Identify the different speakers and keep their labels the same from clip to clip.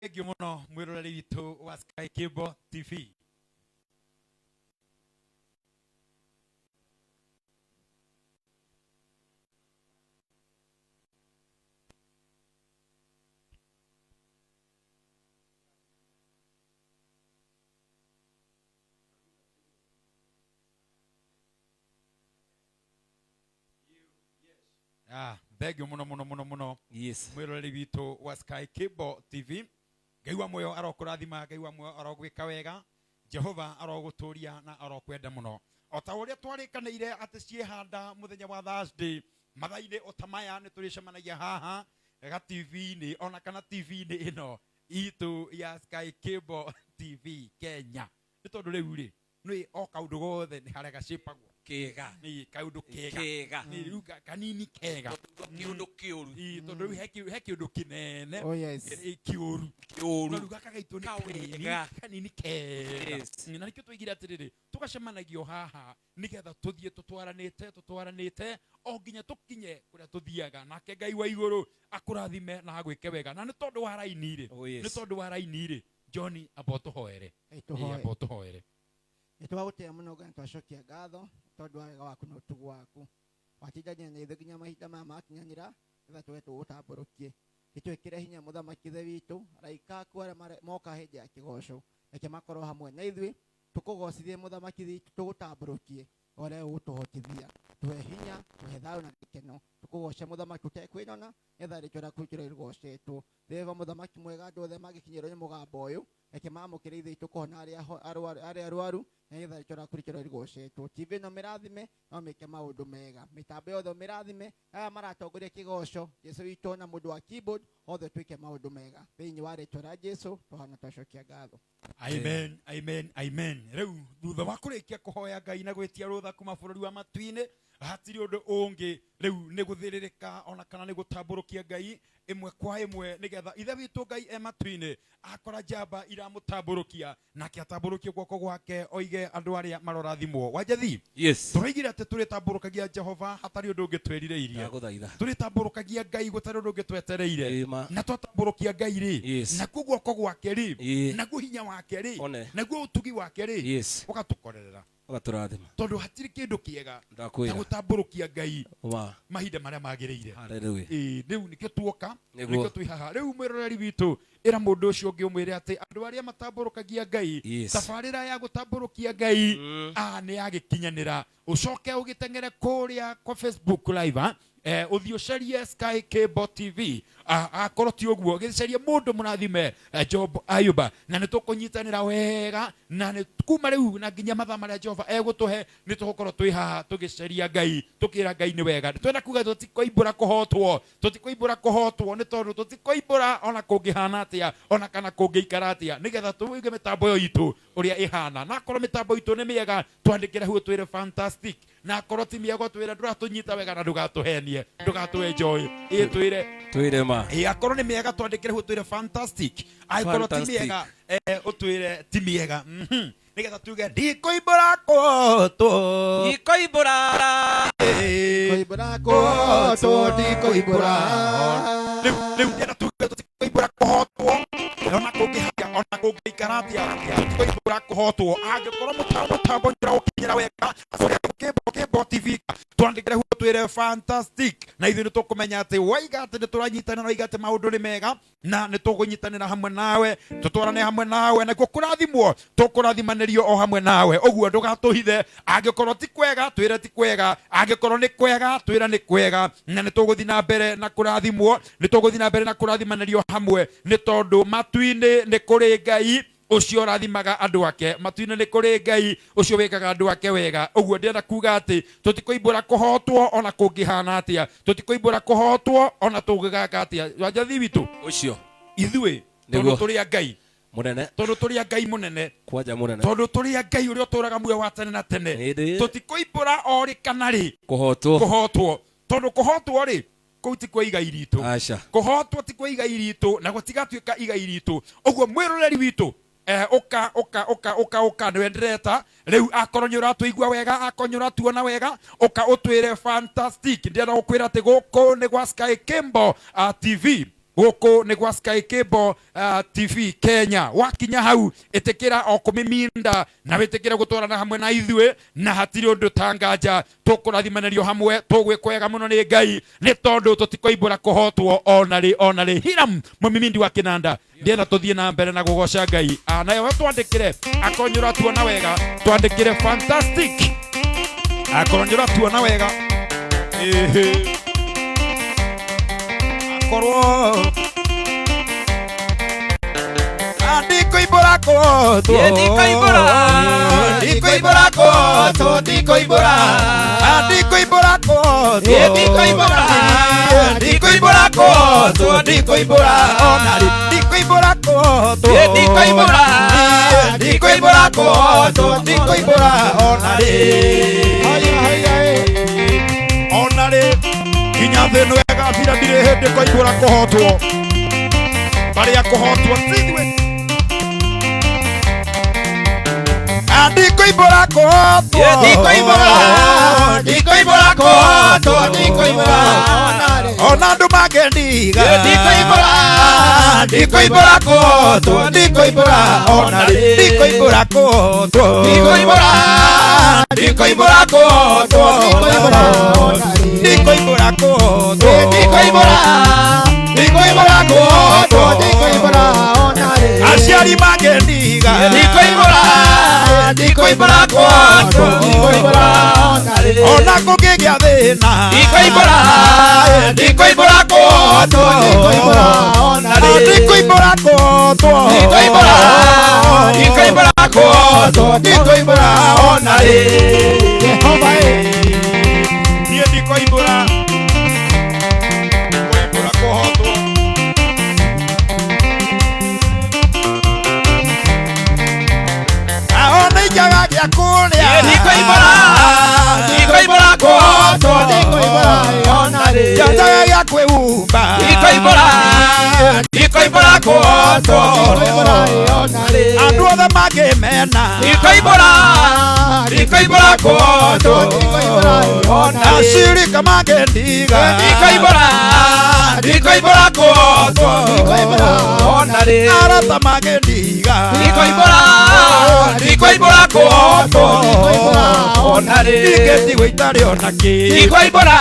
Speaker 1: Thengiũ mũno mwĩroreri witũ wa Sky Cable TV. Ah, thengiũ mũno mũno mũno mũno. Mwĩroreri witũ wa Sky Cable TV, Ngai wa muoyo arokũrathima, Ngai wa muoyo arogwĩka wega, Jehova arogũtũria na arokwenda mũno. O ta ũrĩa twarĩkanĩire atĩ ciĩhanda mũthenya wa Thursday mathaa-inĩ o ta maya nĩ tũrĩcemanagia haha ga TV-inĩ ona kana TV-inĩ ĩno itũ ya Sky Cable TV Kenya. Nĩ tondũ rĩu rĩ, nĩ o kaũndũ gothe nĩ harĩa gacĩpagwo.
Speaker 2: Kega.
Speaker 1: Nĩ kaũndũ kega.
Speaker 2: Kega.
Speaker 1: Nĩ rĩu kanini kega.
Speaker 2: Kĩũndũ kĩũru.
Speaker 1: Ĩ, tondũ rĩu he kĩũndũ kĩnene.
Speaker 3: Oh, yes.
Speaker 1: Kĩũru.
Speaker 2: Kĩũru.
Speaker 1: No rĩu gaka gaitũ nĩ
Speaker 2: Kawega.
Speaker 1: kanini, kanini kega.
Speaker 2: Yes.
Speaker 1: Na nĩkĩo twaigire atĩrĩrĩ, tũgacemanagio haha nĩgetha tũthiĩ tũtwaranĩte, tũtwaranĩte o nginya tũkinye kũrĩa tũthiaga. Nake Ngai wa igũrũ akũrathime na agwĩke wega. Na nĩ tondũ wa raini rĩ,
Speaker 2: Oh, yes.
Speaker 1: nĩ tondũ wa raini rĩ, John, amba ũtũhoere.
Speaker 3: Ĩ, tũhoe.
Speaker 1: Ĩ, amba ũtũhoere.
Speaker 3: Nĩ twagũtĩa mũno Ngai, twacokia ngatho tondũ wa wega waku na ũtugu waku. Watindania na ithuĩ nginya mahinda maya makinyanĩra, nĩgetha tũge tũgũtambũrũkie. Gĩtwĩkĩre hinya mũthamaki Ithe witũ, araika aku arĩa moka hĩndĩ ya kĩgoco, reke makorwo hamwe na ithuĩ, tũkũgocithie mũthamaki Ithe witũ, tũgũtambũrũkie ũrĩa ũgũtũhotithia. Tũhe hinya, tũhe thayũ na gĩkeno, tũkũgoce mũthamaki ũtekwĩnona, nĩgetha rĩtwa rĩaku rĩtũũre rĩgocetwo. Rĩrĩa mũthamaki mwega andũ othe mangĩkinyĩrwo nĩ mũgambo ũyũ, reke mamũkĩre Ithe witũ kũhona arĩa arwaru, nĩgetha rĩtwa rĩaku rĩtũũre rĩgocetwo. TV ĩno mĩrathime, no mĩke maũndũ mega. Mĩtambo yothe mĩrathime, aya maratongoria kĩgoco, Jesu witũ na mũndũ wa keyboard, othe twĩke maũndũ mega. Thĩinĩ wa rĩtwa rĩa Jesu, tũhana twacokia ngatho.
Speaker 1: Amen, amen, amen. Rĩu thutha wa kũrĩkia kũhoya Ngai na gwĩtia rũtha kuma bũrũri wa matu-inĩ, hatirĩ ũndũ ũngĩ rĩu nĩ gũthĩrĩrĩka ona kana nĩ gũtambũrũkia Ngai ĩmwe kwa ĩmwe, nĩgetha Ithe witũ Ngai e matu-inĩ akora njamba iramũtambũrũkia, nake atambũrũkie guoko gwake oige andũ arĩa marorathimwo. Wanjathi?
Speaker 2: Yes.
Speaker 1: Tũroigire atĩ tũrĩtambũrũkagia Jehova hatarĩ ũndũ ũngĩ twĩrirĩirie.
Speaker 2: Ndagũthaitha.
Speaker 1: Tũrĩtambũrũkagia Ngai gũtarĩ ũndũ ũngĩ twetereire.
Speaker 2: Ĩ ma.
Speaker 1: Na twatambũrũkia Ngai rĩ,
Speaker 2: Yes.
Speaker 1: nakuo guoko gwake rĩ,
Speaker 2: Ĩ.
Speaker 1: naguo hinya wake rĩ,
Speaker 2: One.
Speaker 1: naguo ũtugi wake rĩ,
Speaker 2: Yes.
Speaker 1: ũgatũkorerera.
Speaker 2: Ũgatũrathima.
Speaker 1: Tondũ hatirĩ kĩndũ kĩega
Speaker 2: Ndakwĩra.
Speaker 1: ta gũtambũrũkia Ngai
Speaker 2: Ma.
Speaker 1: mahinda marĩa magĩrĩire.
Speaker 2: Hallelujah.
Speaker 1: Ĩ, rĩu nĩkĩo tuoka,
Speaker 2: Nĩguo.
Speaker 1: nĩkĩo twĩ haha. Rĩu mwĩroreri witũ, ĩra mũndũ ũcio ũngĩ ũmwĩre atĩ andũ arĩa matambũrũkagia Ngai,
Speaker 2: Yes.
Speaker 1: tabarĩra ya gũtambũrũkia Ngai,
Speaker 2: Mm.
Speaker 1: nĩ yagĩkinyanĩra. Ũcoke ũgĩteng'ere kũrĩa kwa Facebook live, ũthiĩ ũcarie Sky Cable TV. Akorwo ti ũguo, gĩcarie mũndũ mũrathime, Job Ayuba, na nĩ tũkũnyitanĩra wega, na nĩ kuma rĩu na nginya mathaa marĩa Jehova egũtũhe, nĩ tũgũkorwo twĩ haha tũgĩcaria Ngai, tũkĩra Ngai nĩ wega. Twenda kuga tũtikoimbũra kũhotwo, tũtikoimbũra kũhotwo, nĩ tondũ tũtikoimbũra ona kũngĩhana atĩa, ona kana kũngĩikara atĩa, nĩgetha tũige mĩtambo ĩyo itũ ũrĩa ĩhana. Na akorwo mĩtambo itũ nĩ mĩega, twandĩkĩre hau ũtwĩre fantastic, na akorwo ti mĩega ũtwĩre ndũratũnyita wega na ndũgatũhenie, ndũgatũ enjoy. Ĩ twĩre.
Speaker 2: Twĩre ma.
Speaker 1: Ĩ akorwo nĩ mĩega twandĩkĩre hau ũtwĩre fantastic, angĩkorwo ti
Speaker 2: Fantastic.
Speaker 1: mĩega, ũtwĩre ti mĩega. Nĩgetha tuge ndikũimbũra kũhotwo.
Speaker 2: Ndikũimbũra.
Speaker 3: Ndikũimbũra kũhotwo, ndikũimbũra.
Speaker 1: Rĩu, rĩu ndĩrenda tuge tũtikũimbũra kũhotwo. Ona kũngĩhaya, ona kũngĩikara atĩa, tũtikũimbũra kũhotwo. Angĩkorwo mũtambo nĩ ũraũkinyĩra wega, kũrĩa Kĩmbo TV, twandĩkĩre hau twĩre fantastic, na ithuĩ nĩ tũkũmenya atĩ waiga atĩ nĩ tũranyitanĩra, waiga atĩ maũndũ nĩ mega, na nĩ tũkũnyitanĩra hamwe nawe, tũtwarane hamwe nawe, nakuo kũrathimwo tũkũrathimanĩrio o hamwe nawe. Ũguo ndũgatũhithe, angĩkorwo ti kwega twĩre ti kwega, angĩkorwo nĩ kwega twĩre nĩ kwega, na nĩ tũgũthiĩ na mbere na kũrathimwo, nĩ tũgũthiĩ na mbere na kũrathimanĩrio hamwe, nĩ tondũ matu-inĩ nĩ kũrĩ Ngai ũcio ũrathimaga andũ ake, matu-inĩ nĩ kũrĩ Ngai ũcio wĩkaga andũ ake wega. Ũguo ndĩrenda kuga atĩ tũtikoimbũra kũhotwo ona kũngĩhana atĩa, tũtikoimbũra kũhotwo ona tũngĩgaka atĩa. Wanjathi witũ
Speaker 2: ũcio
Speaker 1: ithuĩ tondũ
Speaker 2: Nĩguo.
Speaker 1: tũrĩ a Ngai
Speaker 2: mũnene,
Speaker 1: tondũ tũrĩ a Ngai mũnene,
Speaker 2: kwanja mũnene,
Speaker 1: tondũ tũrĩ a Ngai ũrĩa ũtũraga muoyo wa tene na tene,
Speaker 2: Ĩndĩ.
Speaker 1: tũtikoimbũra o rĩ kana rĩ
Speaker 2: kũhotwo,
Speaker 1: kũhotwo, tondũ kũhotwo rĩ kũu ti kwa igai ritũ.
Speaker 2: Aca.
Speaker 1: Kũhotwo ti kwa igai ritũ, na gũtigatuĩka igai ritũ. Ũguo mwĩroreri witũ, ũka, ũka, ũka, ũka, ũka, nĩwe ndĩreta rĩu. Akorwo nĩ ũratũigua wega, akorwo nĩ ũratuona wega, ũka ũtwĩre fantastic. Ndĩrenda gũkwĩra atĩ gũkũ nĩ gwa Sky Cable TV. Gũkũ nĩ gwa Sky Cable TV Kenya. Wakinya hau ĩtĩkĩra o kũmiminda na wĩtĩkĩre gũtwarana hamwe na ithuĩ, na hatirĩ ũndũ ta nganja tũkũrathimanĩrio hamwe, tũgwĩkwo wega mũno nĩ Ngai, nĩ tondũ tũtikoimbũra kũhotwo ona rĩ ona rĩ. Hiram mũmimindi wa kĩnanda, ndĩrenda tũthiĩ na mbere na gũgoca Ngai. Nayo we twandĩkĩre akorwo nĩ ũratuona wega, twandĩkĩre fantastic akorwo nĩ ũratuona wega. Ĩhĩ. Akorwo ndikoimbũra kũhotwo.
Speaker 2: Ndikoimbũra.
Speaker 1: Ndikoimbũra kũhotwo, ndikoimbũra. Ndikoimbũra kũhotwo.
Speaker 2: Ndikoimbũra.
Speaker 1: Ndikoimbũra kũhotwo, ndikoimbũra ona rĩ. Ndikoimbũra kũhotwo.
Speaker 2: Ndikoimbũra.
Speaker 1: Ndikoimbũra kũhotwo, ndikoimbũra ona rĩ. Ona rĩ. Nginya thĩ ĩno ĩgathira ndirĩ hĩndĩ koimbũra kũhotwo. Barĩa kũhotwo ti ithuĩ. Ndikoimbũra kũhotwo.
Speaker 2: Ndikoimbũra. Ndikoimbũra kũhotwo, ndikoimbũra.
Speaker 1: Ona andũ mangĩndiga.
Speaker 2: Ndikoimbũra.
Speaker 1: Ndikoimbũra kũhotwo, ndikoimbũra ona rĩ. Ndikoimbũra kũhotwo.
Speaker 2: Ndikoimbũra. Ndikoimbũra kũhotwo,
Speaker 1: Ndikoimbũra kũhotwo.
Speaker 2: Ndikoimbũra. Ndikoimbũra kũhotwo,
Speaker 3: Ndikoimbũra ona rĩ.
Speaker 1: Aciari mangĩndiga.
Speaker 2: Ndikoimbũra. Ndikoimbũra kũhotwo,
Speaker 3: Ndikoimbũra ona rĩ.
Speaker 1: Ona kũngĩgĩa thĩna.
Speaker 2: Ndikoimbũra. Ndikoimbũra kũhotwo,
Speaker 3: Ndikoimbũra ona rĩ.
Speaker 1: Ndikoimbũra kũhotwo.
Speaker 2: Ndikoimbũra. Ndikoimbũra kũhotwo,
Speaker 1: Ndikoimbũra ona rĩ.
Speaker 3: Jehova ĩ.
Speaker 1: Niĩ ndikoimbũra. Ndikoimbũra kũhotwo. Ona injaga gĩa kũrĩa.
Speaker 2: Ndikoimbũra. Ndikoimbũra kũhotwo,
Speaker 3: Ndikoimbũra ona rĩ.
Speaker 1: Njaga gĩa kwĩhumba.
Speaker 2: Ndikoimbũra. Ndikoimbũra kũhotwo,
Speaker 3: Ndikoimbũra ona rĩ.
Speaker 1: Andũ othe mangĩmena.
Speaker 2: Ndikoimbũra. Ndikoimbũra kũhotwo,
Speaker 3: Ndikoimbũra ona rĩ.
Speaker 1: Acirika mangĩndiga.
Speaker 2: Ndikoimbũra. Ndikoimbũra kũhotwo,
Speaker 3: Ndikoimbũra
Speaker 2: ona rĩ.
Speaker 1: Arata mangĩndiga.
Speaker 2: Ndikoimbũra. Ndikoimbũra kũhotwo,
Speaker 3: Ndikoimbũra
Speaker 2: ona rĩ.
Speaker 1: Ingĩtigwo itarĩ ona kĩ.
Speaker 2: Ndikoimbũra.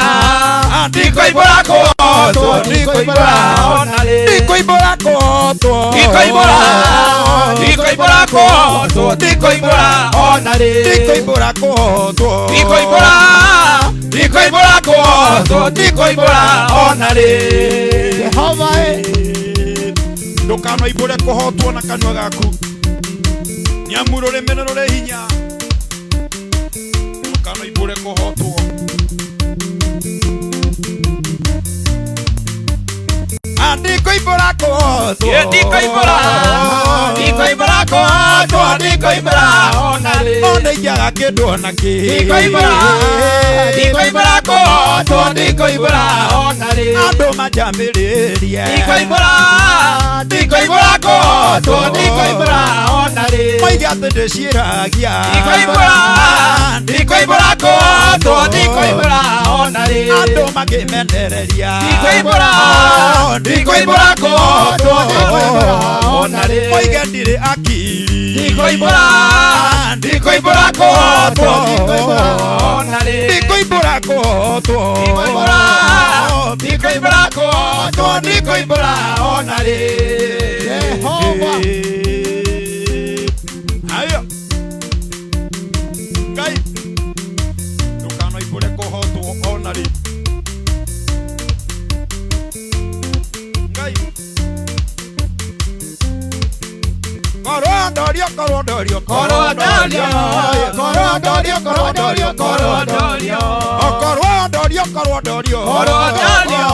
Speaker 2: Ndikoimbũra kũhotwo, ndikoimbũra ona rĩ.
Speaker 1: Ndikoimbũra kũhotwo.
Speaker 2: Ndikoimbũra. Ndikoimbũra kũhotwo, ndikoimbũra ona rĩ.
Speaker 1: Ndikoimbũra kũhotwo.
Speaker 2: Ndikoimbũra. Ndikoimbũra kũhotwo, ndikoimbũra ona rĩ.
Speaker 3: Jehova ĩ.
Speaker 1: Ndũkanoimbũre kũhotwo na kanua gaku, nĩ amu rũrĩmĩ nĩ rũrĩ hinya. Ndũkanoimbũre kũhotwo. Ndikoimbũra kũhotwo.
Speaker 2: Ndikoimbũra. Ndikoimbũra kũhotwo, ndikoimbũra ona rĩ.
Speaker 1: Ona injaga kĩndũ ona kĩ.
Speaker 2: Ndikoimbũra. Ndikoimbũra kũhotwo, ndikoimbũra ona rĩ.
Speaker 1: Andũ manjambĩrĩrie.
Speaker 2: Ndikoimbũra. Ndikoimbũra kũhotwo, ndikoimbũra ona rĩ.
Speaker 1: Moige atĩ ndĩciĩragia.
Speaker 2: Ndikoimbũra. Ndikoimbũra kũhotwo, ndikoimbũra ona rĩ.
Speaker 1: Andũ makĩmenereria.
Speaker 2: Ndikoimbũra. Ndikoimbũra kũhotwo, ndikoimbũra ona rĩ.
Speaker 1: Moige ndirĩ akiri.
Speaker 2: Ndikoimbũra. Ndikoimbũra kũhotwo,
Speaker 3: Ndikoimbũra
Speaker 2: ona rĩ.
Speaker 1: Ndikoimbũra kũhotwo.
Speaker 2: Ndikoimbũra. Ndikoimbũra kũhotwo, ndikoimbũra ona rĩ.
Speaker 3: Jehova.
Speaker 1: Haya. Ngai. Ndũkanoimbũre kũhotwo ona rĩ. Ngai. Korwo ndorio, korwo ndorio,
Speaker 2: Korwo ndorio,
Speaker 3: Korwo ndorio, korwo ndorio,
Speaker 2: korwo ndorio.
Speaker 1: Korwo ndorio, korwo ndorio.
Speaker 2: Korwo ndorio,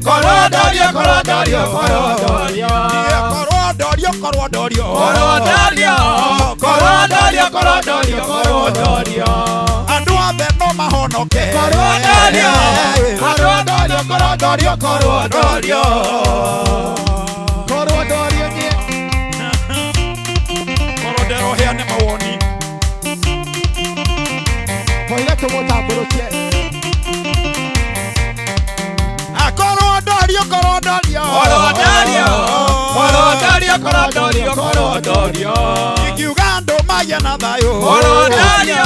Speaker 2: korwo ndorio, korwo ndorio, korwo ndorio.
Speaker 1: Korwo ndorio, korwo ndorio.
Speaker 2: Korwo ndorio, korwo ndorio, korwo ndorio, korwo ndorio.
Speaker 1: Andũ othe no mahonoke.
Speaker 2: Korwo ndorio, korwo ndorio, korwo ndorio, korwo ndorio.
Speaker 3: Korwo ndorio niĩ.
Speaker 1: Korwo nderwo heane mawoni.
Speaker 3: Twaire tũmũtambũrũkie.
Speaker 1: Korwo ndorio, korwo ndorio.
Speaker 2: Korwo Korondorio, korondorio, korondorio.
Speaker 1: Ikiuga andũ magĩe na thayũ.
Speaker 2: Korondorio,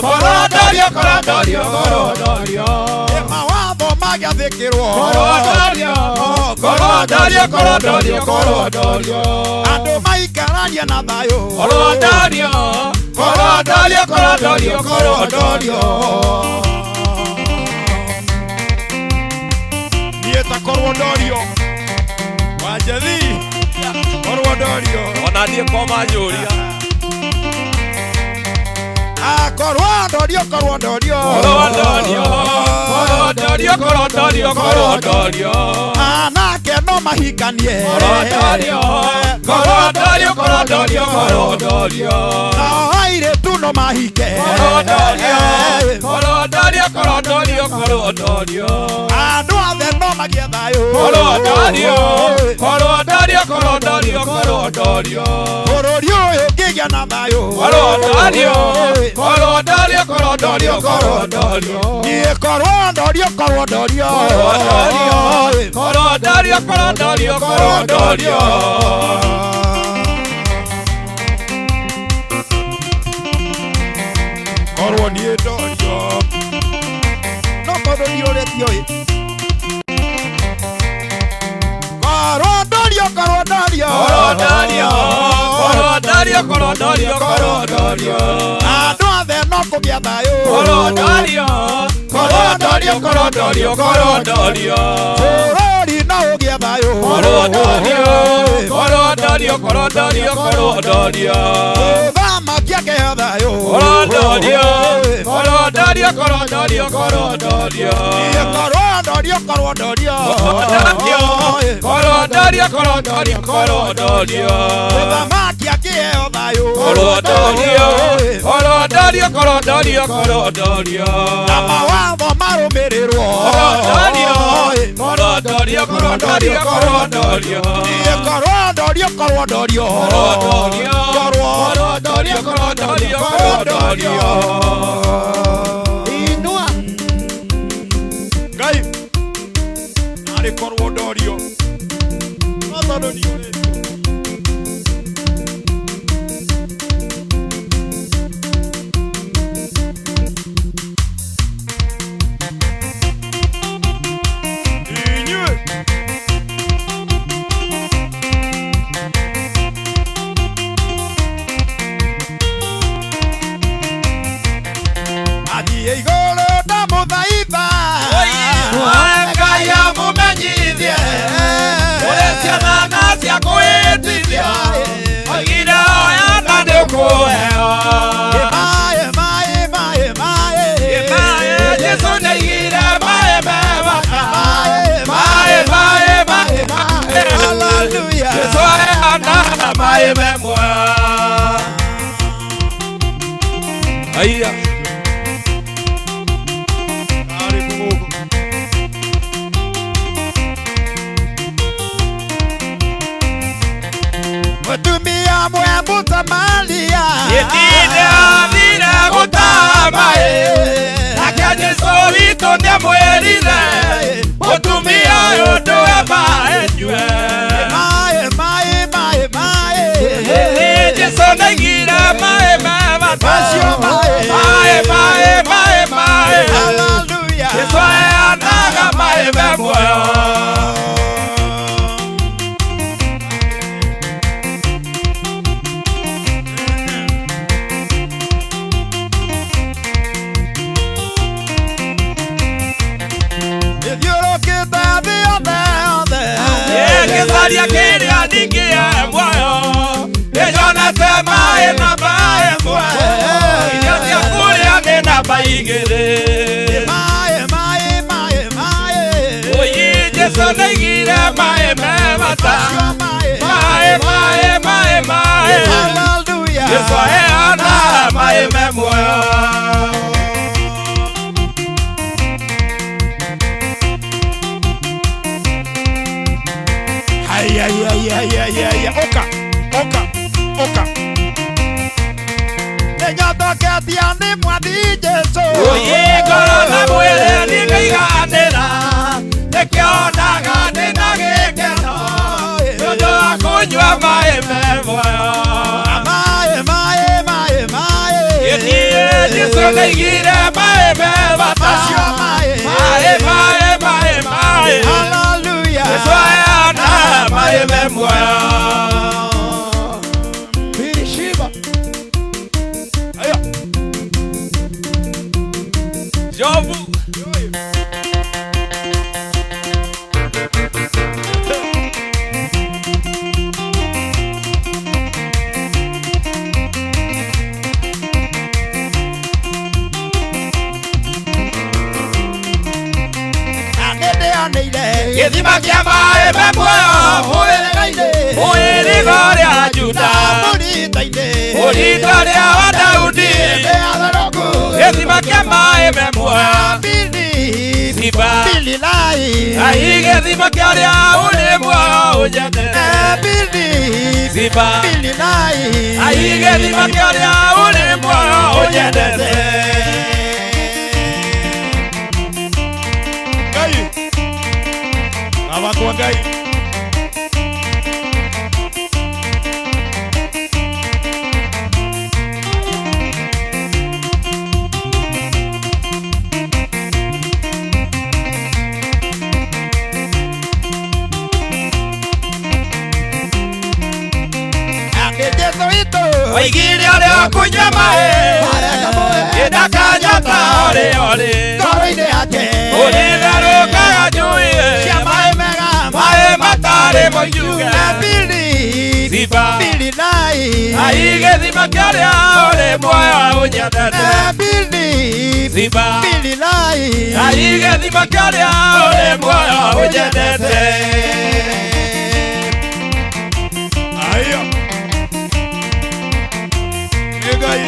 Speaker 2: korondorio, korondorio, korondorio.
Speaker 1: Mawatho magĩathĩkĩrwo.
Speaker 2: Korondorio, korondorio, korondorio, korondorio.
Speaker 1: Andũ maikaranie na thayũ.
Speaker 2: Korondorio, korondorio, korondorio, korondorio.
Speaker 1: Niĩ ta korwo ndorio. Wanjathi, korwo ndorio.
Speaker 2: Ona niĩ ko manjũria.
Speaker 1: Korwo ndorio, korwo ndorio.
Speaker 2: Korondorio, korondorio, korondorio, korondorio.
Speaker 1: Anake no mahikanie.
Speaker 2: Korondorio, korondorio, korondorio, korondorio.
Speaker 1: Nao airĩtu no mahike.
Speaker 2: Korondorio, korondorio, korondorio, korondorio.
Speaker 1: Andũ othe no magĩe thayũ.
Speaker 2: Korondorio, korondorio, korondorio, korondorio.
Speaker 1: Bũrũri ũyũ ũngĩgĩa na thayũ.
Speaker 2: Korondorio, korondorio, korondorio, korondorio.
Speaker 1: Niĩ korwo ndorio, korwo ndorio.
Speaker 2: Korondorio, korondorio, korondorio, korondorio.
Speaker 1: Korwo niĩ ndorio. No tondũ ndiũrĩtio ĩ. Korwo ndorio, korwo ndorio.
Speaker 2: Korondorio, korondorio, korondorio, korondorio.
Speaker 1: Andũ othe no kũgĩa thayũ.
Speaker 2: Korondorio, korondorio, korondorio, korondorio.
Speaker 1: Bũrũri no ũgĩe thayũ.
Speaker 2: Korondorio, korondorio, korondorio, korondorio.
Speaker 1: Mũthamaki akĩheo thayũ.
Speaker 2: Korondorio, korondorio, korondorio, korondorio.
Speaker 1: Niĩ korwo ndorio, korwo ndorio.
Speaker 2: Korondorio, korondorio, korondorio, korondorio.
Speaker 1: Mũthamaki akĩheo thayũ.
Speaker 2: Korondorio, korondorio, korondorio, korondorio.
Speaker 1: Na mawatho marũmĩrĩrwo.
Speaker 2: Korondorio, korondorio, korondorio, korondorio.
Speaker 1: Niĩ korwo ndorio, korwo ndorio.
Speaker 2: Korondorio,
Speaker 1: Korwo
Speaker 2: korondorio, korondorio, korondorio.
Speaker 3: Inua.
Speaker 1: Ngai narĩ korwo ndorio. No tondũ ndiũrĩtio. Inyuĩ athiĩ igũrũ ndamũthaitha.
Speaker 2: Ngai amũmenyithie ũrĩa ciana na cia kwĩtithia oigire oya na nĩũkũheo.
Speaker 1: Maĩ, maĩ, maĩ, maĩ.
Speaker 2: Maĩ, Jesũ nĩaigire maĩ me bata.
Speaker 1: Maĩ,
Speaker 2: Maĩ, maĩ, maĩ, maĩ.
Speaker 1: Hallelujah.
Speaker 2: Jesũ aheanaga maĩ me muoyo. Aiya.
Speaker 1: Karibu gũkũ. Mũtumia mwe Mũsamaria.
Speaker 2: Gĩtinde athire gũtaha maĩ. Nake Jesũ witũ nĩamwĩrire, mũtumia ũyũ ndũhe maĩ nyue.
Speaker 1: Maĩ, maĩ, maĩ, maĩ.
Speaker 2: Jesũ nĩaigire maĩ me bata.
Speaker 1: Macio maĩ.
Speaker 2: Maĩ, maĩ, maĩ, maĩ.
Speaker 1: Hallelujah.
Speaker 2: Jesũ aheanaga maĩ me muoyo.
Speaker 1: Ĩthiũrũkĩte thĩ yothe yothe.
Speaker 2: Gĩcaria kĩrĩa ningĩe muoyo. Nĩnyonete maĩ na maĩ muoyo. Irio cia kũrĩa nĩ namba igĩrĩ.
Speaker 1: Maĩ, maĩ, maĩ, maĩ.
Speaker 2: Ũyi Jesũ nĩaigire maĩ me bata.
Speaker 1: Macio maĩ.
Speaker 2: Maĩ, maĩ, maĩ, maĩ.
Speaker 1: Hallelujah.
Speaker 2: Jesũ aheanaga maĩ me muoyo.
Speaker 1: Haya, ya, ya, ya, ya, ya. Oka, oka, oka. Nĩnyotoketie nĩ Mwathi Jesũ.
Speaker 2: Ũyi ngoro na mwĩrĩ nĩngaiganĩra. Nĩkĩonaga ndĩ na gĩkeno. Nĩ ũndũ wa kũnyua maĩ me muoyo.
Speaker 1: Maĩ maĩ maĩ maĩ.
Speaker 2: Gĩthiĩ Jesũ ndaigire maĩ me bata.
Speaker 1: Macio maĩ.
Speaker 2: Maĩ maĩ maĩ maĩ.
Speaker 1: Hallelujah.
Speaker 2: Jesũ aheana maĩ me muoyo.
Speaker 3: Birishiba.
Speaker 2: Ayo. Jobu. Gĩthima kĩa maĩ me muoyo.
Speaker 1: Mũhĩrĩga-inĩ.
Speaker 2: Mũhĩrĩga ũrĩa Juda.
Speaker 1: Mũrita-inĩ.
Speaker 2: Mũrita ũrĩa wa Daudi.
Speaker 1: Ndĩatharũku.
Speaker 2: Gĩthima kĩa maĩ me muoyo.
Speaker 1: Bili.
Speaker 2: Siba.
Speaker 1: Bili lai.
Speaker 2: Ai gĩthima kĩa ũrĩa ũrĩ muoyo ũnyendete.
Speaker 1: Bili.
Speaker 2: Siba.
Speaker 1: Bili lai.
Speaker 2: Ai gĩthima kĩa ũrĩa ũrĩ muoyo ũnyendete.
Speaker 1: Ngai. Awakwa Ngai. Jesu witũ.
Speaker 2: Waigire ũrĩa ũkũnyua maĩ. Ndakanyota ũrĩ ũrĩ.
Speaker 1: Ngoro-inĩ yake.
Speaker 2: Ũrĩtherũkaga njũĩ.
Speaker 1: Cia maĩ mega.
Speaker 2: Maĩ matarĩ moijuge.
Speaker 1: Bili.
Speaker 2: Siba.
Speaker 1: Bili lai.
Speaker 2: Ai gĩthima kĩa ũrĩa ũrĩ muoyo ũnyendete.
Speaker 1: Bili.
Speaker 2: Siba.
Speaker 1: Bili lai.
Speaker 2: Ai gĩthima kĩa ũrĩa ũrĩ muoyo ũnyendete.
Speaker 1: Ayo. Nĩ Ngai.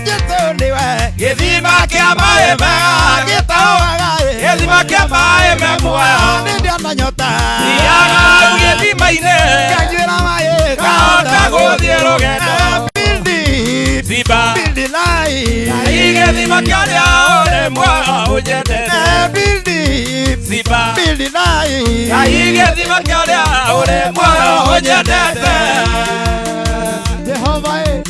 Speaker 1: Jesu nĩwe.
Speaker 2: Gĩthima kĩa maĩ mega.
Speaker 1: Gĩtũaga
Speaker 2: Gĩthima kĩa maĩ me muoyo.
Speaker 1: Nĩ ndĩana nyota.
Speaker 2: Thiaga hau gĩthima-inĩ.
Speaker 1: Nganyuĩra maĩ.
Speaker 2: Ngahota gũthiĩ rũgendo.
Speaker 1: Bili.
Speaker 2: Siba.
Speaker 1: Bili lai.
Speaker 2: Ai gĩthima kĩa ũrĩa ũrĩ muoyo ũnyendete.
Speaker 1: Bili.
Speaker 2: Siba.
Speaker 1: Bili lai.
Speaker 2: Ai gĩthima kĩa ũrĩa ũrĩ muoyo ũnyendete.
Speaker 3: Jehova e.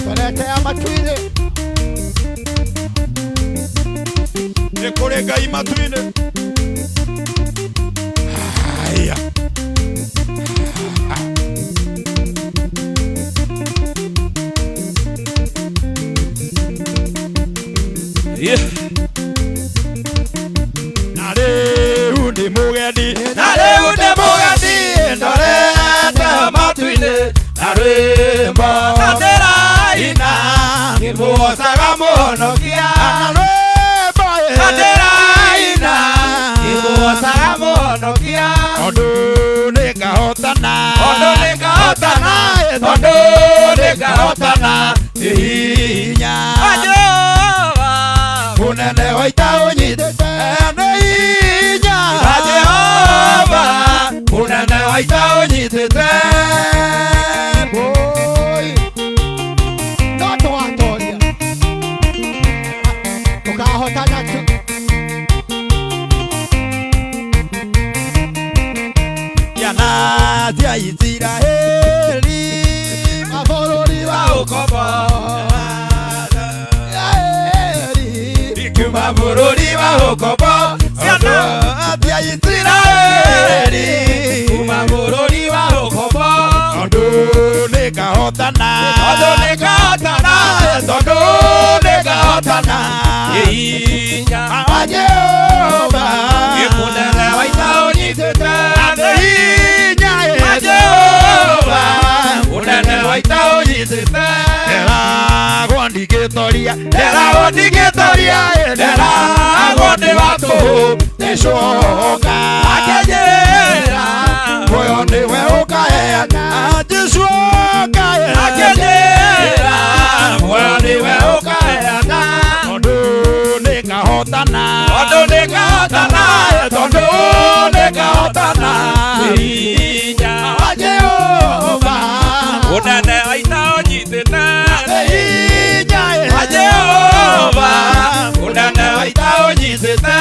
Speaker 3: Tuletea matuinĩ.
Speaker 1: Nĩ kũrĩ Ngai matu-inĩ. Haya.
Speaker 2: Yeah.
Speaker 1: Na rĩu ndĩ mũgendi.
Speaker 2: Na rĩu ndĩ mũgendi ndorete matu-inĩ. Na rwĩmbo na ndĩraina ngĩmũgocaga Mũhonokia.
Speaker 1: Na rwĩmbo
Speaker 2: Na ndĩraina ngĩmũgocaga Mũhonokia.
Speaker 1: Tondũ nĩngahotana.
Speaker 2: Tondũ nĩngahotana. Tondũ nĩngahotana.
Speaker 1: Nĩ hinya.
Speaker 2: Wa Jehova.
Speaker 1: Mũnene wa ita ũnyitĩte. Nĩ hinya.
Speaker 2: Wa Jehova. Mũnene wa ita ũnyitĩte.
Speaker 3: Oi. No tũgatoria. Tũkahotana tu.
Speaker 1: Ciana cia Isiraeli.
Speaker 3: Mabũrũri wa
Speaker 2: Ũkombo.
Speaker 3: Isiraeli.
Speaker 2: Ikiuma bũrũri wa ũkombo. Ciana
Speaker 1: cia
Speaker 2: Isiraeli. Kuma bũrũri wa ũkombo.
Speaker 1: Tondũ nĩngahotana.
Speaker 2: Tondũ nĩngahotana. Tondũ nĩngahotana. Nĩ hinya.
Speaker 1: Wa Jehova.
Speaker 2: Mũnene wa ita ũnyitĩte.
Speaker 1: Nĩ hinya.
Speaker 2: Wa Jehova. Mũnene wa ita ũnyitĩte.
Speaker 1: Nderagwo ndingĩtoria.
Speaker 2: Nderagwo ndingĩtoria. Nderagwo ndĩ wa tũhũ.
Speaker 1: Nĩcoka.
Speaker 2: Akĩnjĩra.
Speaker 1: Muoyo nĩwe ũkaheana. Jesũ ũkaheana.
Speaker 2: Akĩnjĩra. Muoyo nĩwe ũkaheana.
Speaker 1: Tondũ nĩngahotana.
Speaker 2: Tondũ nĩngahotana. Tondũ nĩngahotana. Nĩ hinya
Speaker 1: wa Jehova.
Speaker 2: Mũnene ũnyitĩte.
Speaker 1: Nĩ hinya
Speaker 2: Wa Jehova mũnene wa ita ũnyitĩte.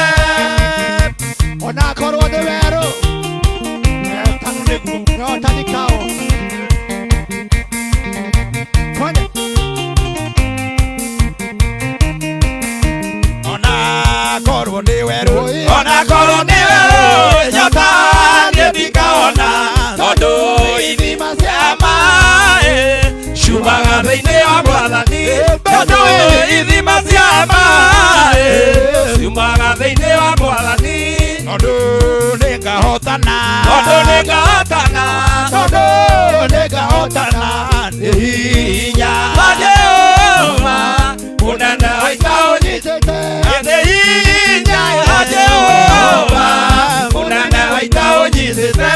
Speaker 3: Onakorwo nĩ werũ nyota nikao twende.
Speaker 1: Ona korwo nĩ werũ,
Speaker 2: Ona korwo nĩ werũ, nyota niĩ ndikaona, tondũ ithima cia maĩ ciumaga thĩinĩ wa Mwathani. Tondũ ithima cia maĩ ciumaga thĩinĩ wa Mwathani.
Speaker 1: Tondũ nĩngahotana,
Speaker 2: Tondũ nĩngahotana,
Speaker 1: tondũ nĩngahotana nĩ hinya
Speaker 2: wa Jehova mũnene wa ita ũnyitĩte.
Speaker 3: Nyitĩte.
Speaker 2: Nĩ hinya wa Jehova mũnene wa ita ũnyitĩte.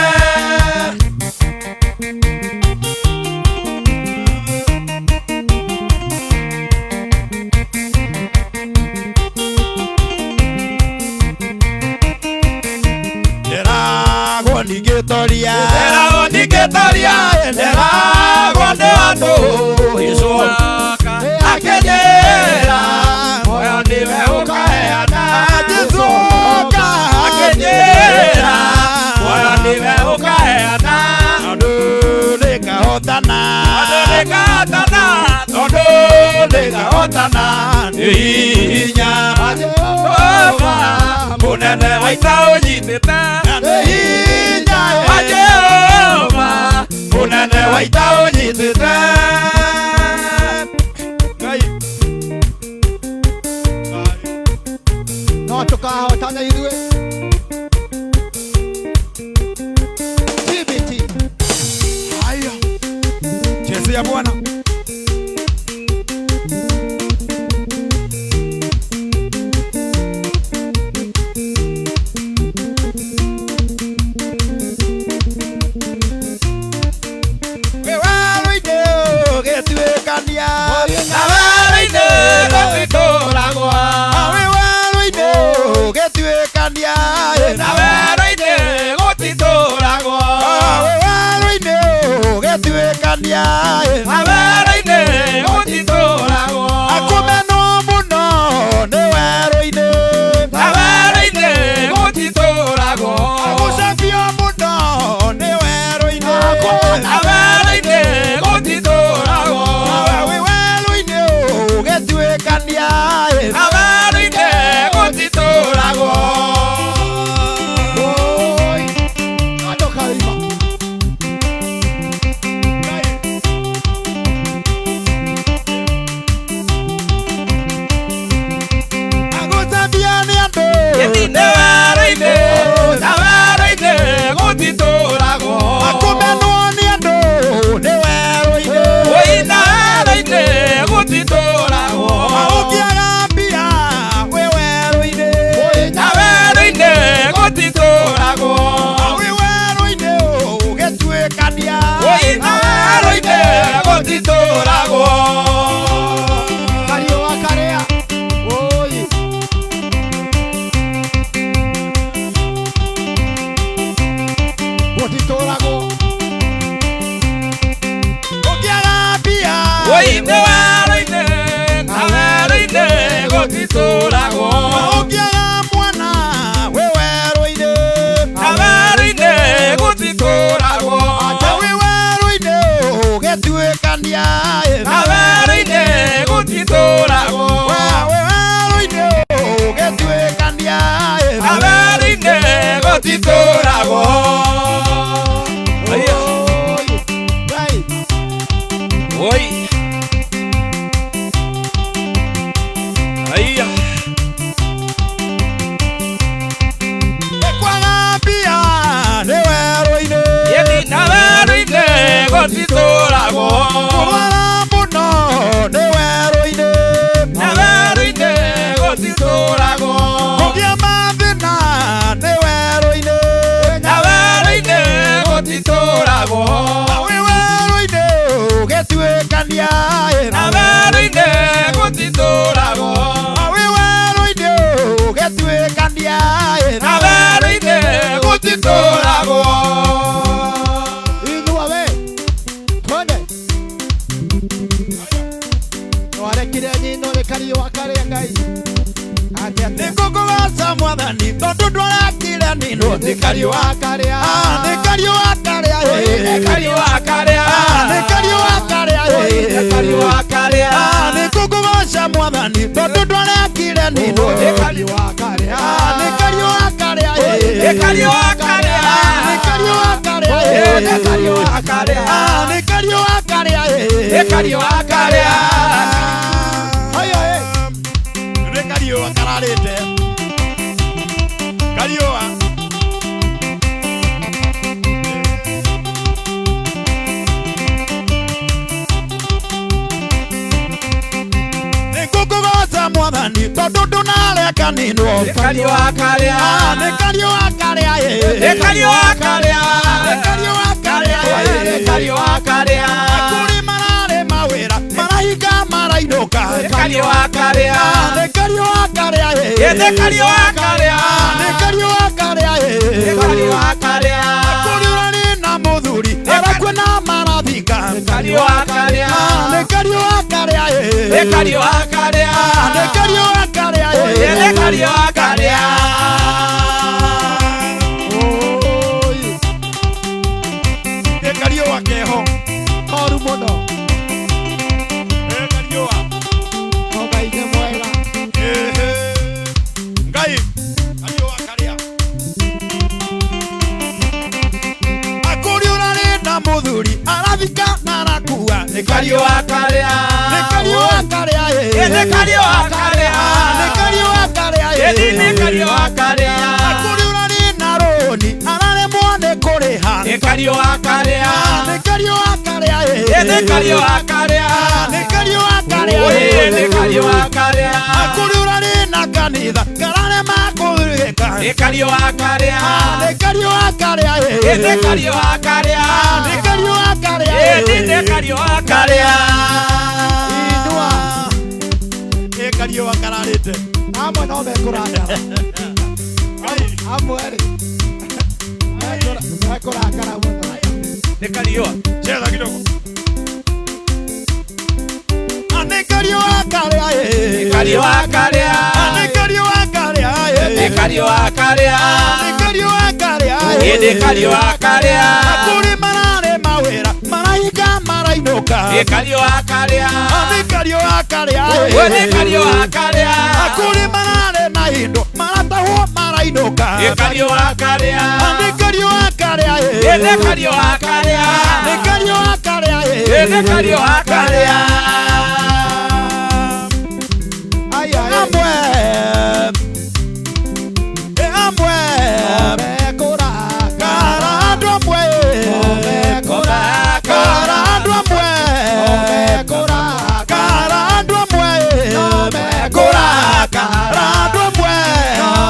Speaker 1: Ndĩragwo ningĩtoria,
Speaker 2: Ndĩragwo ningĩtoria, ndĩragwo nĩ andũ icoka akĩnjĩra muoyo nĩwe ũkaheana.
Speaker 1: Agĩcoka
Speaker 2: Akĩnjĩra muoyo nĩwe ũkaheana.
Speaker 1: Tondũ nĩngahotana,
Speaker 2: Tondũ nĩngahotana,
Speaker 1: tondũ nĩngahotana nĩ hinya
Speaker 2: Jehova mũnene wa ita ũnyitĩte.
Speaker 1: Nĩ hinya
Speaker 2: Wa Jehova mũnene wa ita ũnyitĩte.
Speaker 1: Ngai.
Speaker 3: No tũkahotana ithuĩ. TBT.
Speaker 1: Haya, chezea Bwana. Wĩ werũ-inĩ ũgĩtuĩkania,
Speaker 2: Na werũ-inĩ gũtitũragwo.
Speaker 1: Wĩ werũ-inĩ ũgĩtuĩkania,
Speaker 2: Na werũ-inĩ gũtitũragwo.
Speaker 1: Wĩ werũ-inĩ ũgĩtuĩkania,
Speaker 2: Na werũ-inĩ gũtitũragwo.
Speaker 1: Akũmenwo mũno nĩ werũ-inĩ,
Speaker 2: Na werũ-inĩ gũtitũragwo.
Speaker 1: Agũcabio mũno nĩ werũ-inĩ,
Speaker 2: Na werũ-inĩ gũtitũragwo.
Speaker 1: Wĩ werũ-inĩ ũgĩtuĩkania,
Speaker 2: Na werũ-inĩ gũtitũragwo.
Speaker 3: Oi. No tũkaima.
Speaker 1: Agũcabio nĩ andũ,
Speaker 2: Ĩni nĩ werũ-inĩ, na werũ-inĩ gũtitũragwo.
Speaker 1: Akũmenwo nĩ andũ nĩ werũ-inĩ,
Speaker 2: Oi, na werũ-inĩ gũtitũragwo.
Speaker 1: Ũngĩaga mbia wĩ werũ-inĩ,
Speaker 2: Na werũ-inĩ gũtitũragwo.
Speaker 1: Wĩ werũ-inĩ ũgĩtuĩkania,
Speaker 2: Oi, na werũ-inĩ gũtitũragwo.
Speaker 3: Kariũa karĩa. Oi. Gũtitũragwo.
Speaker 1: Ũngĩaga mbia,
Speaker 2: Oi, nĩ werũ-inĩ, na werũ-inĩ gũtitũragwo.
Speaker 1: Ũngĩaga mwana wĩ werũ-inĩ,
Speaker 2: Na werũ-inĩ gũtitũragwo.
Speaker 1: Wĩ werũ-inĩ ũgĩtuĩkania,
Speaker 2: Na werũ-inĩ gũtitũragwo.
Speaker 1: Wĩ werũ-inĩ ũgĩtuĩkania,
Speaker 2: Na werũ-inĩ gũtitũragwo. Oi.
Speaker 3: Oi. Ngai.
Speaker 2: Oi. Aya.
Speaker 1: Kwaga mbia nĩ werũ-inĩ,
Speaker 2: Ĩni na werũ-inĩ gũtitũragwo.
Speaker 1: Kũrwara mũno nĩ werũ-inĩ,
Speaker 2: Na werũ-inĩ gũtitũragwo.
Speaker 1: Kũgĩa mathĩna nĩ werũ-inĩ,
Speaker 2: Na werũ-inĩ gũtitũragwo.
Speaker 1: Wĩ werũ-inĩ ũgĩtuĩkania,
Speaker 3: Ndwarekire nyino nĩ kariũa karĩa Ngai. Atĩa
Speaker 1: Nĩ ngũkũgoca mwathani tondũ ndwarekire ninwo nĩ kariũa
Speaker 3: karĩa.
Speaker 1: Nĩ kariũa karĩa
Speaker 2: Nĩ kariũa karĩa.
Speaker 1: Nĩ kariũa karĩa
Speaker 2: Nĩ kariũa karĩa.
Speaker 1: Nĩ ngũkũgoca mwathani tondũ ndwarekire ninwo
Speaker 2: Nĩ kariũa
Speaker 3: karĩa.
Speaker 1: Nĩ kariũa karĩa
Speaker 2: Nĩ kariũa karĩa.
Speaker 1: Nĩ kariũa karĩa
Speaker 2: Nĩ kariũa karĩa.
Speaker 1: Nĩ kariũa karĩa
Speaker 2: Nĩ kariũa karĩa.
Speaker 3: Haya eh.
Speaker 1: Nĩ kariũa kararĩte kariũa Nĩ ngũkũgoca mwathani tondũ ndũnareka ninwo
Speaker 2: Nĩ kariũa karĩa.
Speaker 1: Nĩ kariũa karĩa
Speaker 2: Nĩ kariũa karĩa.
Speaker 1: Nĩ kariũa karĩa
Speaker 2: Nĩ kariũa karĩa.
Speaker 1: Kũrĩ mararĩ mawĩra marahinga marainũka
Speaker 2: Nĩ kariũa karĩa.
Speaker 1: Nĩ kariũa karĩa
Speaker 2: Nĩ kariũa karĩa.
Speaker 1: Nĩ kariũa karĩa
Speaker 2: Nĩ kariũa karĩa.
Speaker 1: Kũrĩ ũrarĩ na mũthuri arakua na marathika
Speaker 2: Nĩ kariũa karĩa.
Speaker 1: Nĩ kariũa karĩa
Speaker 2: Nĩ kariũa karĩa.
Speaker 1: Nĩ kariũa karĩa
Speaker 2: Nĩ kariũa karĩa.
Speaker 3: Oi.
Speaker 1: Nĩ kariũa keho
Speaker 3: Koru mũno.
Speaker 1: Nĩ kariũa
Speaker 3: No Ngai nĩ mwega.
Speaker 1: Ehe. Ngai kariũa karĩa Akũrĩ ũrarĩ na mũthuri arathika na arakua
Speaker 2: Nĩ kariũa karĩa.
Speaker 1: Nĩ kariũa karĩa
Speaker 2: Nĩ kariũa karĩa.
Speaker 1: Nĩ kariũa karĩa
Speaker 2: Nĩ kariũa karĩa.
Speaker 1: Akũrĩ ũrarĩ na rũni araremwo nĩ kũrĩha
Speaker 2: Nĩ kariũa karĩa.
Speaker 1: Nĩ kariũa karĩa
Speaker 2: Nĩ kariũa karĩa.
Speaker 1: Nĩ kariũa karĩa
Speaker 2: Nĩ kariũa karĩa.
Speaker 1: Akũrĩ ũrarĩ na kanitha kararema kũrĩka
Speaker 2: Nĩ kariũa karĩa.
Speaker 1: Nĩ kariũa karĩa
Speaker 2: Nĩ kariũa karĩa.
Speaker 1: Nĩ kariũa karĩa
Speaker 2: Nĩ kariũa karĩa.
Speaker 3: Inua.
Speaker 1: Nĩ kariũa kararĩte
Speaker 3: Amwe no mekũrakara. Amwe rĩ. Mekũrakara mũno.
Speaker 2: Nĩ kariũa.
Speaker 1: Cheza kidogo. Nĩ kariũa karĩa
Speaker 2: Nĩ kariũa karĩa.
Speaker 1: Nĩ kariũa karĩa
Speaker 2: Nĩ kariũa karĩa.
Speaker 1: Nĩ kariũa karĩa
Speaker 2: Nĩ kariũa karĩa.
Speaker 1: Kũrĩ mararĩ mawĩra marahinga marainũka
Speaker 2: Nĩ kariũa karĩa.
Speaker 1: Nĩ kariũa karĩa
Speaker 2: Nĩ kariũa karĩa.
Speaker 1: Kũrĩ mararĩ na indo maratahwo marainũka
Speaker 2: Nĩ kariũa karĩa.
Speaker 1: Nĩ kariũa karĩa
Speaker 2: Nĩ kariũa karĩa.
Speaker 1: Nĩ kariũa karĩa
Speaker 2: Nĩ kariũa karĩa.
Speaker 3: Aya eh.
Speaker 1: Amwe amwe
Speaker 3: Mekũrakara.
Speaker 1: Kara andũ amwe
Speaker 3: Mekũrakara.
Speaker 1: Kara andũ amwe
Speaker 3: Mekũrakara.
Speaker 1: Kara andũ amwe
Speaker 2: Mekũrakara.
Speaker 1: Kara andũ amwe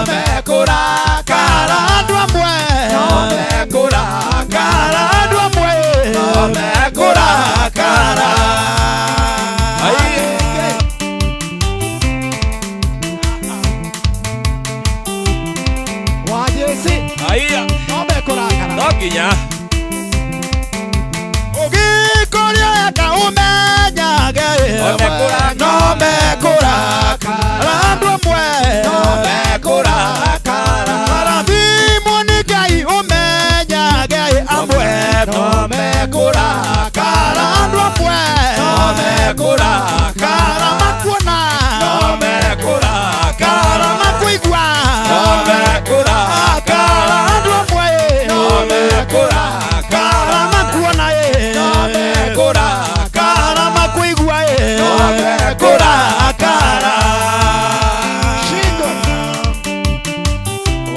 Speaker 2: Mekũrakara.
Speaker 1: Kara andũ amwe
Speaker 2: Mekũrakara.
Speaker 1: Kara andũ amwe
Speaker 2: Mekũrakara.
Speaker 3: Wa Jesi.
Speaker 2: Aiya.
Speaker 3: No mekũrakara.
Speaker 2: No nginya.
Speaker 1: Ũgĩkũria eka ũmenyage
Speaker 2: No mekũrakara.
Speaker 1: No mekũrakara andũ amwe
Speaker 2: No mekũrakara.
Speaker 1: Marathimwo nĩ Ngai ũmenyage amwe
Speaker 2: No mekũrakara.
Speaker 1: Andũ amwe
Speaker 2: No mekũrakara.
Speaker 1: Kara makuona
Speaker 2: No mekũrakara.
Speaker 1: Kara makuigua
Speaker 2: No mekũrakara.
Speaker 1: Kara andũ amwe
Speaker 2: No mekũrakara.
Speaker 1: Kara makuona
Speaker 2: No mekũrakara.
Speaker 1: Kara makuigua
Speaker 2: No mekũrakara.
Speaker 3: Shindo.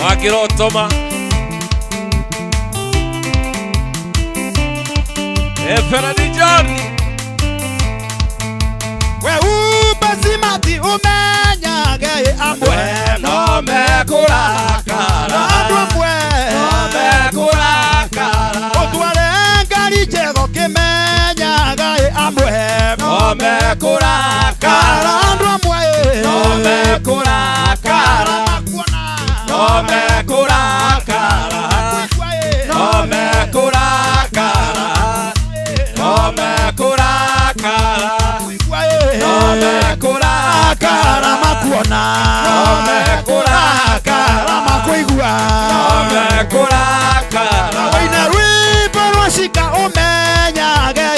Speaker 2: Wakirotoma. Eferani John.
Speaker 1: We ubesimati umenyage amwe
Speaker 2: No mekũrakara.
Speaker 1: Andũ amwe
Speaker 2: No mekũrakara.
Speaker 1: Ũtware ngari njega ũkĩmenyaga amwe
Speaker 2: No mekũrakara.
Speaker 1: Kara andũ amwe
Speaker 2: No mekũrakara.
Speaker 1: Makuona
Speaker 2: No mekũrakara.
Speaker 1: Makuigua
Speaker 2: No mekũrakara. No mekũrakara.
Speaker 1: Makuigua
Speaker 2: No mekũrakara.
Speaker 1: maruona
Speaker 2: No mekũrakara.
Speaker 1: Makuigua
Speaker 2: No mekũrakara.
Speaker 1: Waina rwĩmbo rwa cika ũmenyage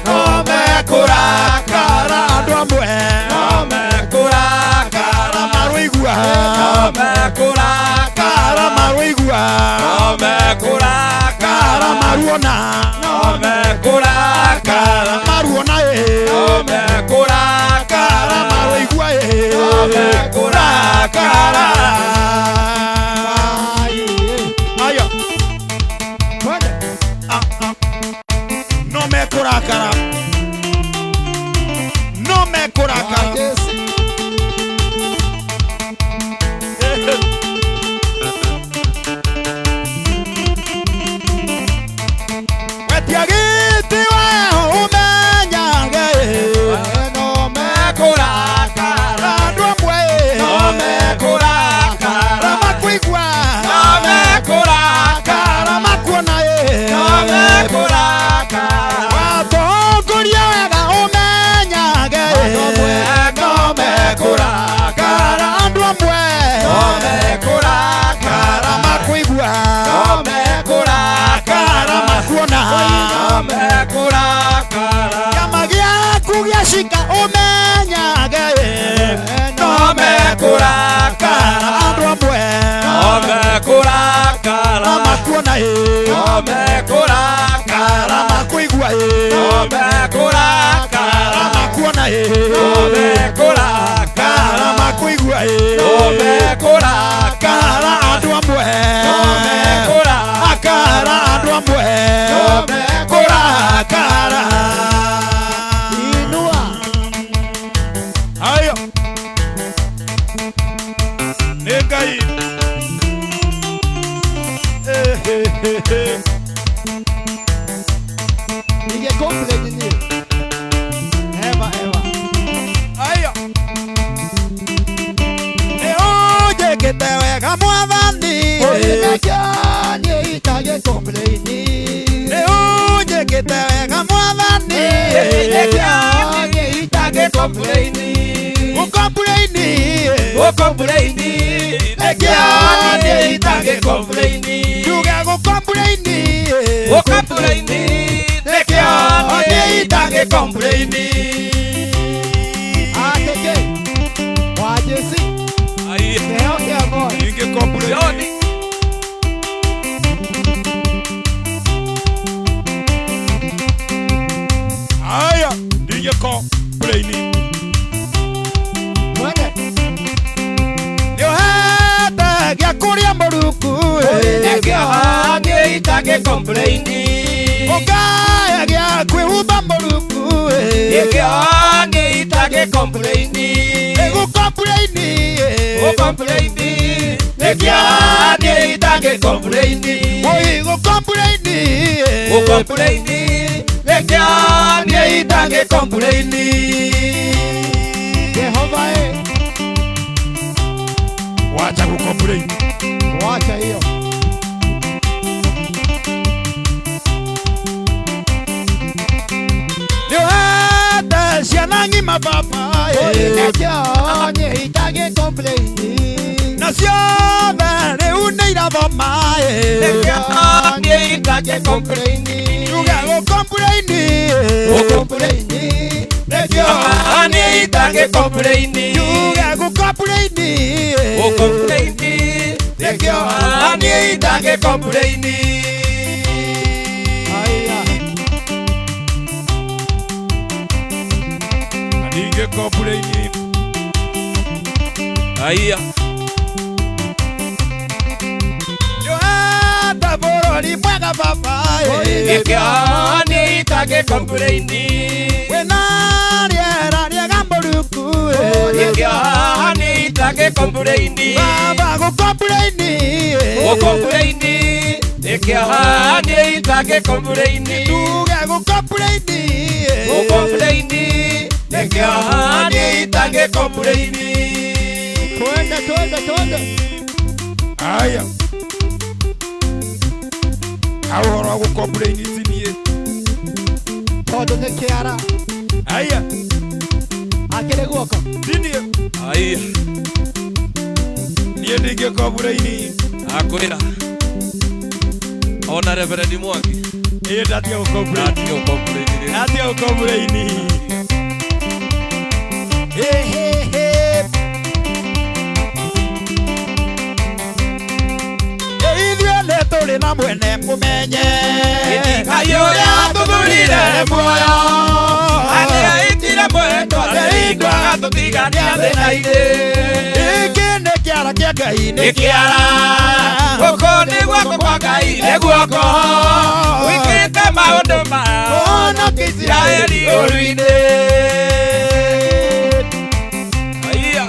Speaker 2: No mekũrakara.
Speaker 1: Andũ amwe
Speaker 2: No mekũrakara.
Speaker 1: Maruigua
Speaker 2: No mekũrakara.
Speaker 1: Maruigua
Speaker 2: No mekũrakara.
Speaker 1: Maruona
Speaker 2: No mekũrakara.
Speaker 1: Maruona
Speaker 2: No mekũrakara.
Speaker 1: Maruigua
Speaker 2: No mekũrakara.
Speaker 1: Aya
Speaker 3: Twende.
Speaker 1: No mekũrakara no mekũrakara
Speaker 3: Wajesi.
Speaker 1: Wetia gĩtĩ we ũmenyage
Speaker 3: No
Speaker 2: Mekũrakara.
Speaker 1: Andũ amwe
Speaker 2: No mekũrakara.
Speaker 1: Makuigua
Speaker 2: No mekũrakara.
Speaker 1: Makuona
Speaker 2: No mekũrakara.
Speaker 1: Watongoria wega ũmenyage
Speaker 2: No mekũrakara.
Speaker 1: Andũ amwe
Speaker 2: No mekũrakara.
Speaker 1: Makuigua
Speaker 2: No mekũrakara.
Speaker 1: Makuona
Speaker 2: No mekũrakara.
Speaker 1: Kĩama gĩaku gĩa cika ũmenyage
Speaker 2: No mekũrakara.
Speaker 1: Andũ amwe
Speaker 2: No mekũrakara.
Speaker 1: Makuona
Speaker 2: No mekũrakara.
Speaker 1: Makuigua
Speaker 2: No mekũrakara.
Speaker 1: Makuona
Speaker 2: No mekũrakara.
Speaker 1: Makuigua
Speaker 2: No mekũrakara.
Speaker 1: Andũ amwe
Speaker 2: No mekũrakara.
Speaker 1: Andũ amwe
Speaker 2: No mekũrakara.
Speaker 3: Inua.
Speaker 1: Ayo nĩ Ngai
Speaker 3: Nige complain niĩ. Never ever.
Speaker 1: Ayo nĩ ũnjĩkĩte wega mwathani
Speaker 3: Ũrĩnekio niĩ itagĩ complain.
Speaker 1: Nĩ ũnjĩkĩte wega mwathani
Speaker 2: Ũrĩnekio
Speaker 3: niĩ itagĩ
Speaker 2: Complain.
Speaker 1: Gũkomplaini
Speaker 2: Gũkomplain. Nĩkĩo niĩ itagĩ-complain.
Speaker 1: Njuge gũkomplaini
Speaker 2: Gũkomplain. Nĩkĩo niĩ itagĩ-complain.
Speaker 3: Atĩkĩ. Wajesi.
Speaker 2: Ai,
Speaker 3: Kĩheo kĩa ngoro.
Speaker 1: Ingĩkomplaini
Speaker 2: Joni.
Speaker 1: Aya ndingĩkomplaini
Speaker 3: Twende.
Speaker 1: Nĩũhete gĩa kũrĩa mũruku
Speaker 2: Nĩkĩo niĩ itagĩ-complain.
Speaker 1: Ũkaya gĩa kwĩhumba mũruku
Speaker 2: Nĩkĩo niĩ itagĩ-complain.
Speaker 1: Nĩgũkomplaini
Speaker 2: Gũkomplain. Nĩkĩo niĩ itagĩ-complain.
Speaker 1: Oi gũkomplaini
Speaker 2: Gũkomplain. Nĩkĩo niĩ itagĩ-complain.
Speaker 3: Jehova ĩ.
Speaker 1: Wacha gũkomplaini
Speaker 3: Wacha hiyo.
Speaker 1: Nĩũhete ciana ng'ima baba
Speaker 3: Ũrĩnekio niĩ itagĩ complain.
Speaker 1: Na ciothe rĩu nĩ irathoma
Speaker 2: Nĩkĩo niĩ itagĩ-complain.
Speaker 1: Njuge gũkomplaini
Speaker 2: Gũkomplain. Nĩkĩo niĩ itagĩ-complain.
Speaker 1: Njuge gũkomplaini
Speaker 2: Gũkomplain. Nĩkĩo niĩ itagĩ-complain.
Speaker 3: Aya.
Speaker 1: Ndingĩkomplaini
Speaker 2: Aya.
Speaker 1: Nĩũhete bũrũri mwega baba
Speaker 2: Nĩkĩo niĩ itagĩ-complain.
Speaker 1: Wĩna rĩera rĩega mũruku
Speaker 2: Nĩkĩo niĩ itagĩ-complain.
Speaker 1: Baba gũkomplaini
Speaker 2: Gũkomplain. Nĩkĩo niĩ itagĩ-complain.
Speaker 1: Tuge gũkomplaini
Speaker 2: Gũkomplain. Nĩkĩo niĩ itagĩ-complain.
Speaker 3: Twende, twende, twende.
Speaker 1: Aya ha ũhoro wa gũkomplaini ti niĩ
Speaker 3: Tondũ nĩ kĩara.
Speaker 1: Aya
Speaker 3: Akĩrĩ guoko.
Speaker 1: ti niĩ
Speaker 2: Ai.
Speaker 1: Niĩ ndingĩkombũraini.
Speaker 2: Akwĩra. Ona Reverend Mwangi.
Speaker 1: Ĩĩ ndatiga gũkombũraini.
Speaker 2: Ndatiga gũkombũraini rĩu.
Speaker 1: Ndatiga gũkombũraini. Hĩ hĩ hĩ. Ithuĩ nĩ tũrĩ na mwene mũmenye.
Speaker 2: Ngai ũrĩa atũthurire muoyo. Nĩaitire mwendwa thĩinĩ agatũtigania thĩna-inĩ.
Speaker 1: Gĩkĩ nĩ kĩara kĩa Ngai
Speaker 2: nĩ kĩara. Gũkũ nĩ guoko kwa Ngai nĩ guoko. Wĩkĩte maũndũ maya.
Speaker 1: Kũhonokia
Speaker 2: Isiraeli ũru-inĩ. Aiya.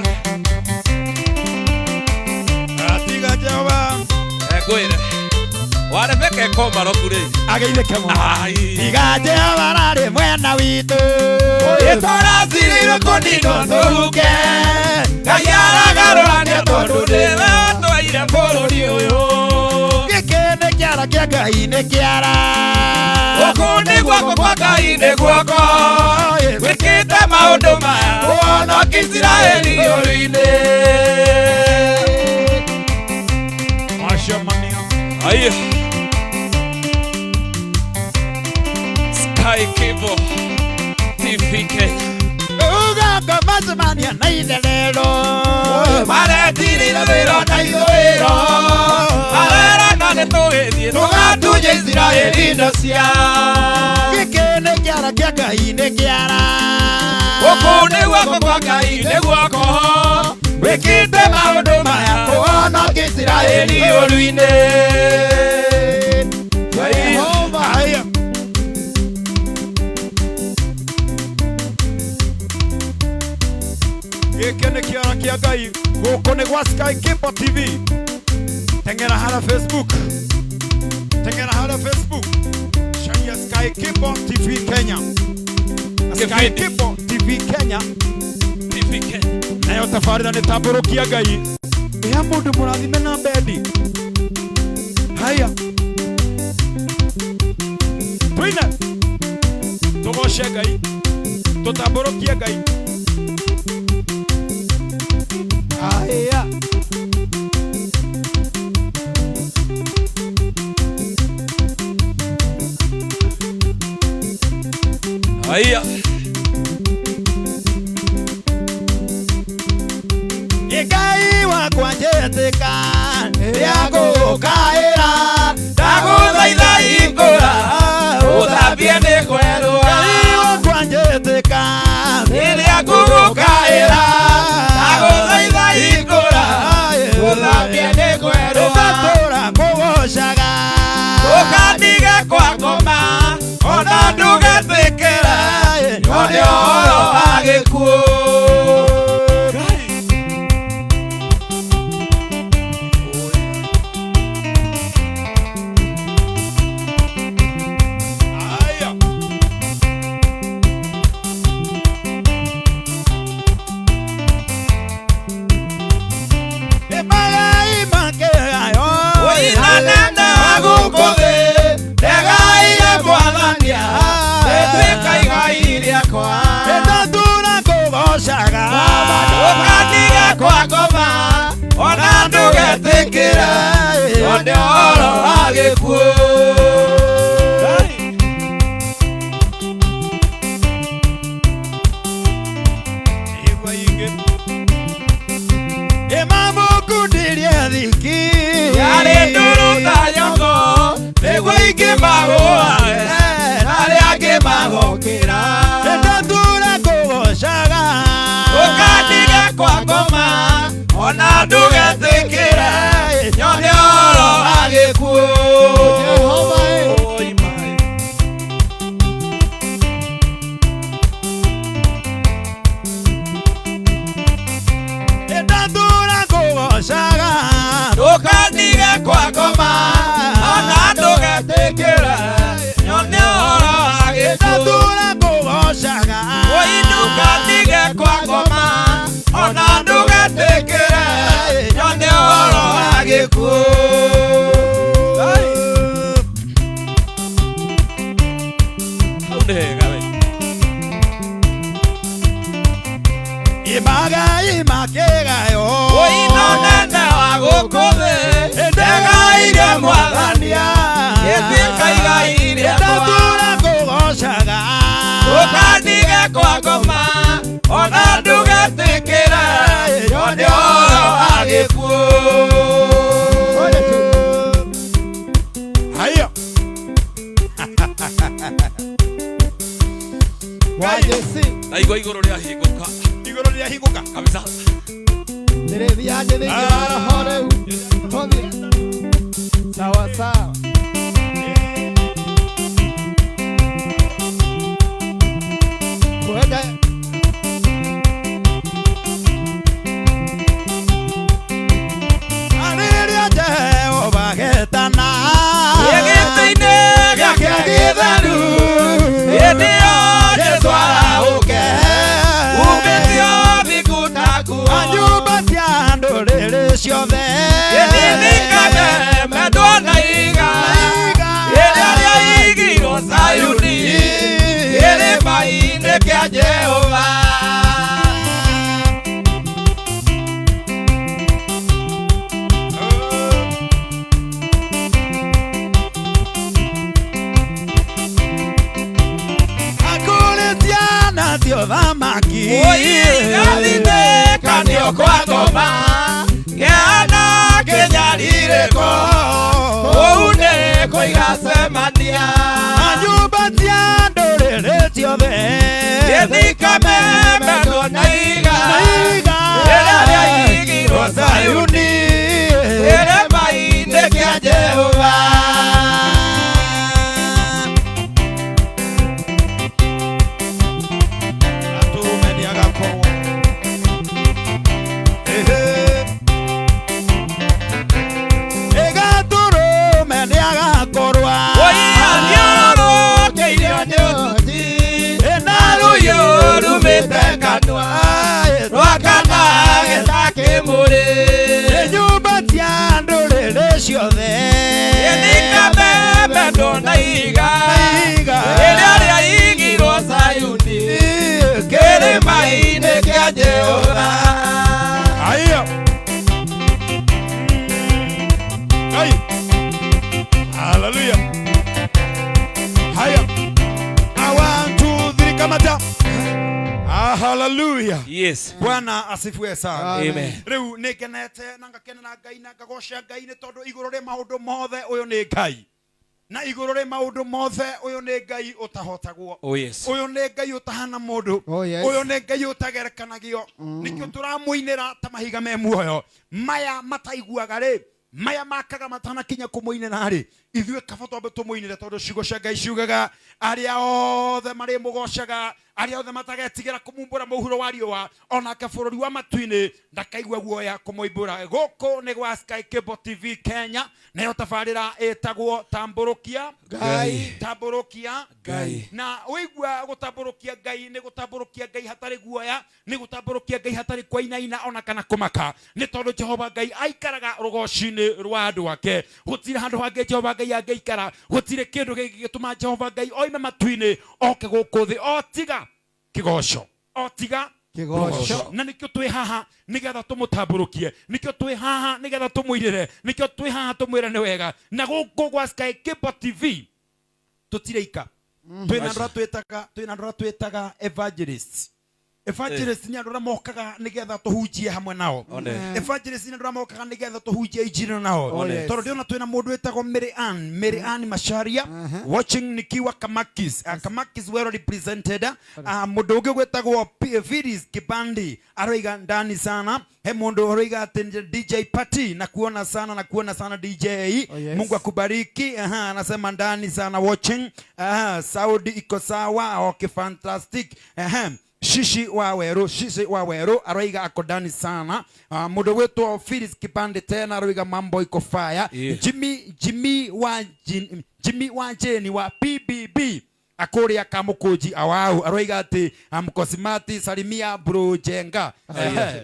Speaker 1: Atiga Jehova.
Speaker 2: Ngwĩre. Wa Rebeka ĩkombaroku rĩ.
Speaker 1: Ageithĩke mũno.
Speaker 2: Ai.
Speaker 1: Tiga Jehova ararĩ mwena witũ.
Speaker 2: Ĩtũracirĩirwo kũninwo tũhuke. Ngai aragarũrania tondũ nĩwe watwaire bũrũri ũyũ.
Speaker 1: Gĩkĩ nĩ kĩara kĩa Ngai nĩ kĩara.
Speaker 2: Gũkũ nĩ guoko kwa Ngai nĩ guoko. Wĩkĩte maũndũ maya. Kũhonokia Isiraeli ũru-inĩ.
Speaker 1: Macemanio.
Speaker 2: Ai. Sky Cable TV Kenya.
Speaker 1: Ũgaka macemanio na itherero.
Speaker 2: Maretirire wĩra na ithũĩro. Marerana nĩ tũgĩthiĩ tũgatunye Isiraeli indo ciao.
Speaker 1: Gĩkĩ nĩ kĩara kĩa Ngai nĩ kĩara.
Speaker 2: Gũkũ nĩ guoko kwa Ngai nĩ guoko. Wĩkĩte maũndũ maya kũhonokia Isiraeli ũru-inĩ.
Speaker 1: Jehova. Haya. Gĩkĩ nĩ kĩara kĩa Ngai. Gũkũ nĩ gwa Sky Cable TV. Teng'era harĩa Facebook. Teng'era harĩa Facebook. Caria Sky Cable TV Kenya. Sky
Speaker 2: Kĩbindi.
Speaker 1: Cable TV Kenya.
Speaker 2: TV Kenya.
Speaker 1: Nayo tabarĩra nĩ tambũrũkia Ngai. Ya mũndũ mũrathime na bendi. Haya. Twine. Tũgoce Ngai. Tũtambũrũkie Ngai. Haya.
Speaker 2: Aiya.
Speaker 1: Ngai wakwa njĩtĩka rĩa gũkaĩra.
Speaker 2: Ndagũthaitha hingũra ũthambie nĩ kwerũa.
Speaker 1: Ngai wakwa njĩtĩka
Speaker 2: Rĩrĩa ngũgũkaĩra. Ndagũthaitha hingũra ũthambie nĩ kwerũa.
Speaker 1: Ndatũra ngũgoocaga.
Speaker 2: Ũkandige kwa ngoma ona ndũgetĩkĩra nyone ũhoro wa gĩkuũ.
Speaker 1: Haya. Magai make ayo.
Speaker 2: Ũinanene wa gũkũ thĩ ndegaire Mwathania rĩtuĩka igai rĩakwa.
Speaker 1: Ndatũra ngũgoocaga.
Speaker 2: Ũkandige kwa ngoma ona ndũgetĩkĩra nyone ũhoro wa gĩkuũ.
Speaker 1: Igua ingĩ. Ĩmamũkundirie thiki.
Speaker 2: Yarĩ ndũrũ ta nyongo nĩguo ingĩ magũage arĩa angĩ magokĩra.
Speaker 1: Ndatũra ngũgoocaga.
Speaker 2: Ũkandige kwa ngoma ona ndũgetĩkĩra nyone ũhoro wa gĩkuũ.
Speaker 3: Jehova, ĩ.
Speaker 2: Oi, mai.
Speaker 1: Ndatũra ngũgoocaga.
Speaker 2: Ndũkandige kwa ngoma ona ndũgetĩkĩra nyone ũhoro wa gĩkuũ.
Speaker 1: Ndatũra ngũgoocaga.
Speaker 2: Oi, ndũkandige kwa ngoma ona ndũgetĩkĩra nyone ũhoro wa gĩkuũ. Hau nĩ hega we.
Speaker 1: Magai makĩgayo.
Speaker 2: Ũino nene wa gũkũ thĩ ndegaire mwathani gĩtuĩka igai rĩakwa.
Speaker 1: Ndatũra kũgocaga.
Speaker 2: Ũkandige kwa ngoma ona ndũgetĩkĩre yone ũhoro wa gĩkuũ.
Speaker 1: Haya.
Speaker 3: Wa Jesi.
Speaker 2: Ndaigua igũrũ rĩahingũka
Speaker 1: Igũrũ rĩahingũka.
Speaker 2: kabisa.
Speaker 3: Nĩrĩthiaga thĩinĩ wa roho rĩu. Tũthiĩ. Sawa sawa. Kwenda
Speaker 1: Rĩrĩa Jehova getana.
Speaker 2: Gĩtĩ-inĩ gĩake gĩtheru hĩndĩ ĩyo Jesũ arahũke umĩtio thingu takuo.
Speaker 1: Nyũmba cia ndũrĩrĩ ciothe.
Speaker 2: Gĩthindikane mendwo na iga rĩrĩa rĩaigirwo Zayuni kĩrĩma-inĩ kĩa Jehova.
Speaker 1: Akũrĩ ciana cia ũthamaki.
Speaker 2: Gathinĩkanio kwa ngoma kĩana kĩnyarirĩko kũu nĩ kũigacemania.
Speaker 1: Nyũmba cia ndũrĩrĩ ciothe.
Speaker 2: Gĩthikame mendwo na iga rĩrĩa rĩaigirwo Zayuni kĩrĩma-inĩ kĩa Jehova.
Speaker 1: Gatũrũme nĩagakorwo. Ehe. Gatũrũme nĩagakorwo.
Speaker 2: Ũiya nĩorũkĩirio nĩ ũtuti na rũhiũ rumĩte kanua rwakana gĩtakĩmũrĩ.
Speaker 1: Nyũmba cia ndũrĩrĩ ciothe.
Speaker 2: Gĩthikame mendwo na iga rĩrĩa rĩaigirwo Zayuni kĩrĩma-inĩ kĩa Jehova.
Speaker 1: Haya. Ngai. Hallelujah. Haya. A one, two, three, kamata. Ah, hallelujah.
Speaker 2: Yes.
Speaker 1: Bwana asifiwe sana.
Speaker 2: Amen.
Speaker 1: Rĩu nĩ ngenete na ngakenera Ngai na ngagoca Ngai nĩ tondũ igũrũ rĩ maũndũ mothe ũyũ nĩ Ngai. Na igũrũ rĩ maũndũ mothe ũyũ nĩ Ngai ũtahotagwo.
Speaker 2: Oh yes.
Speaker 1: Ũyũ nĩ Ngai ũtahana mũndũ.
Speaker 3: Oh, yes.
Speaker 1: Ũyũ nĩ Ngai ũtagerekanagio. Nĩkĩo tũramũinĩra ta mahiga me muoyo. Maya mataiguaga rĩ, maya makaga matanakinya kũmũinĩra rĩ, ithuĩ kaba twambe tũmũinĩre tondũ ciugo cia Ngai ciugaga arĩa othe marĩmũgocaga, arĩa othe matagetigĩra kũmumbũra mũhuro wa riũa, onake bũrũri wa matu-inĩ ndakaigua guoya kũmũimbũra. Gũkũ nĩ gwa Sky Cable TV Kenya, nayo tabarĩra ĩtagwo Tambũrũkia
Speaker 2: Ngai.
Speaker 1: Tambũrũkia
Speaker 2: Ngai.
Speaker 1: Na ũigua gũtambũrũkia Ngai nĩ gũtambũrũkia Ngai hatarĩ guoya, nĩ gũtambũrũkia Ngai hatarĩ kwainaina ona kana kũmaka, nĩ tondũ Jehova Ngai aikaraga rũgoci-inĩ rwa andũ ake. Gũtirĩ handũ hangĩ Jehova Ngai angĩikara, gũtirĩ kĩndũ gĩngĩtũma Jehova Ngai oime matu-inĩ oke gũkũ thĩ o tiga kĩgoco, o tiga
Speaker 3: Kĩgoco.
Speaker 1: Na nĩkĩo twĩ haha nĩgetha tũmũtambũrũkie, nĩkĩo twĩ haha nĩgetha tũmũirĩre, nĩkĩo twĩ haha tũmwĩre nĩ wega. Na gũkũ gwa Sky Cable TV tũtireika. Twĩna andũ arĩa twĩtaga, twĩna andũ arĩa twĩtaga evangelists. Evangelist nĩ andũ arĩa mokaga nĩgetha tũhunjie hamwe nao.
Speaker 2: One.
Speaker 1: Evangelist nĩ andũ arĩa mokaga nĩgetha tũhunjie injiri nao.
Speaker 3: Oh, yes.
Speaker 1: Tondũ ndĩrona twĩna mũndũ wĩtagwo Mary Ann, Mary Ann Macharia watching nikiwa Kamakis. Kamakis well represented. Mũndũ ũngĩ gwĩtagwo Phyllis Kibandi aroiga ndani sana. He mũndũ aroiga atĩ DJ Party na kuona sana, na kuona sana DJ.
Speaker 3: Oh, yes.
Speaker 1: Mungu akubariki. Aha, anasema ndani sana watching. Aha, Saudi iko sawa. Okay, fantastic. Aha. Shishi wa Weru, Shishi wa Weru aroiga ako ndani sana. Mũndũ gwĩtwo Phyllis Kibandi tena aroiga mambo iko fire.
Speaker 2: Yeah.
Speaker 1: Jimmy, Jimmy wa Jin, Jimmy wa Jane wa PBB akuria kamukunji awau aroiga ati amkosimati salimia bro Jenga.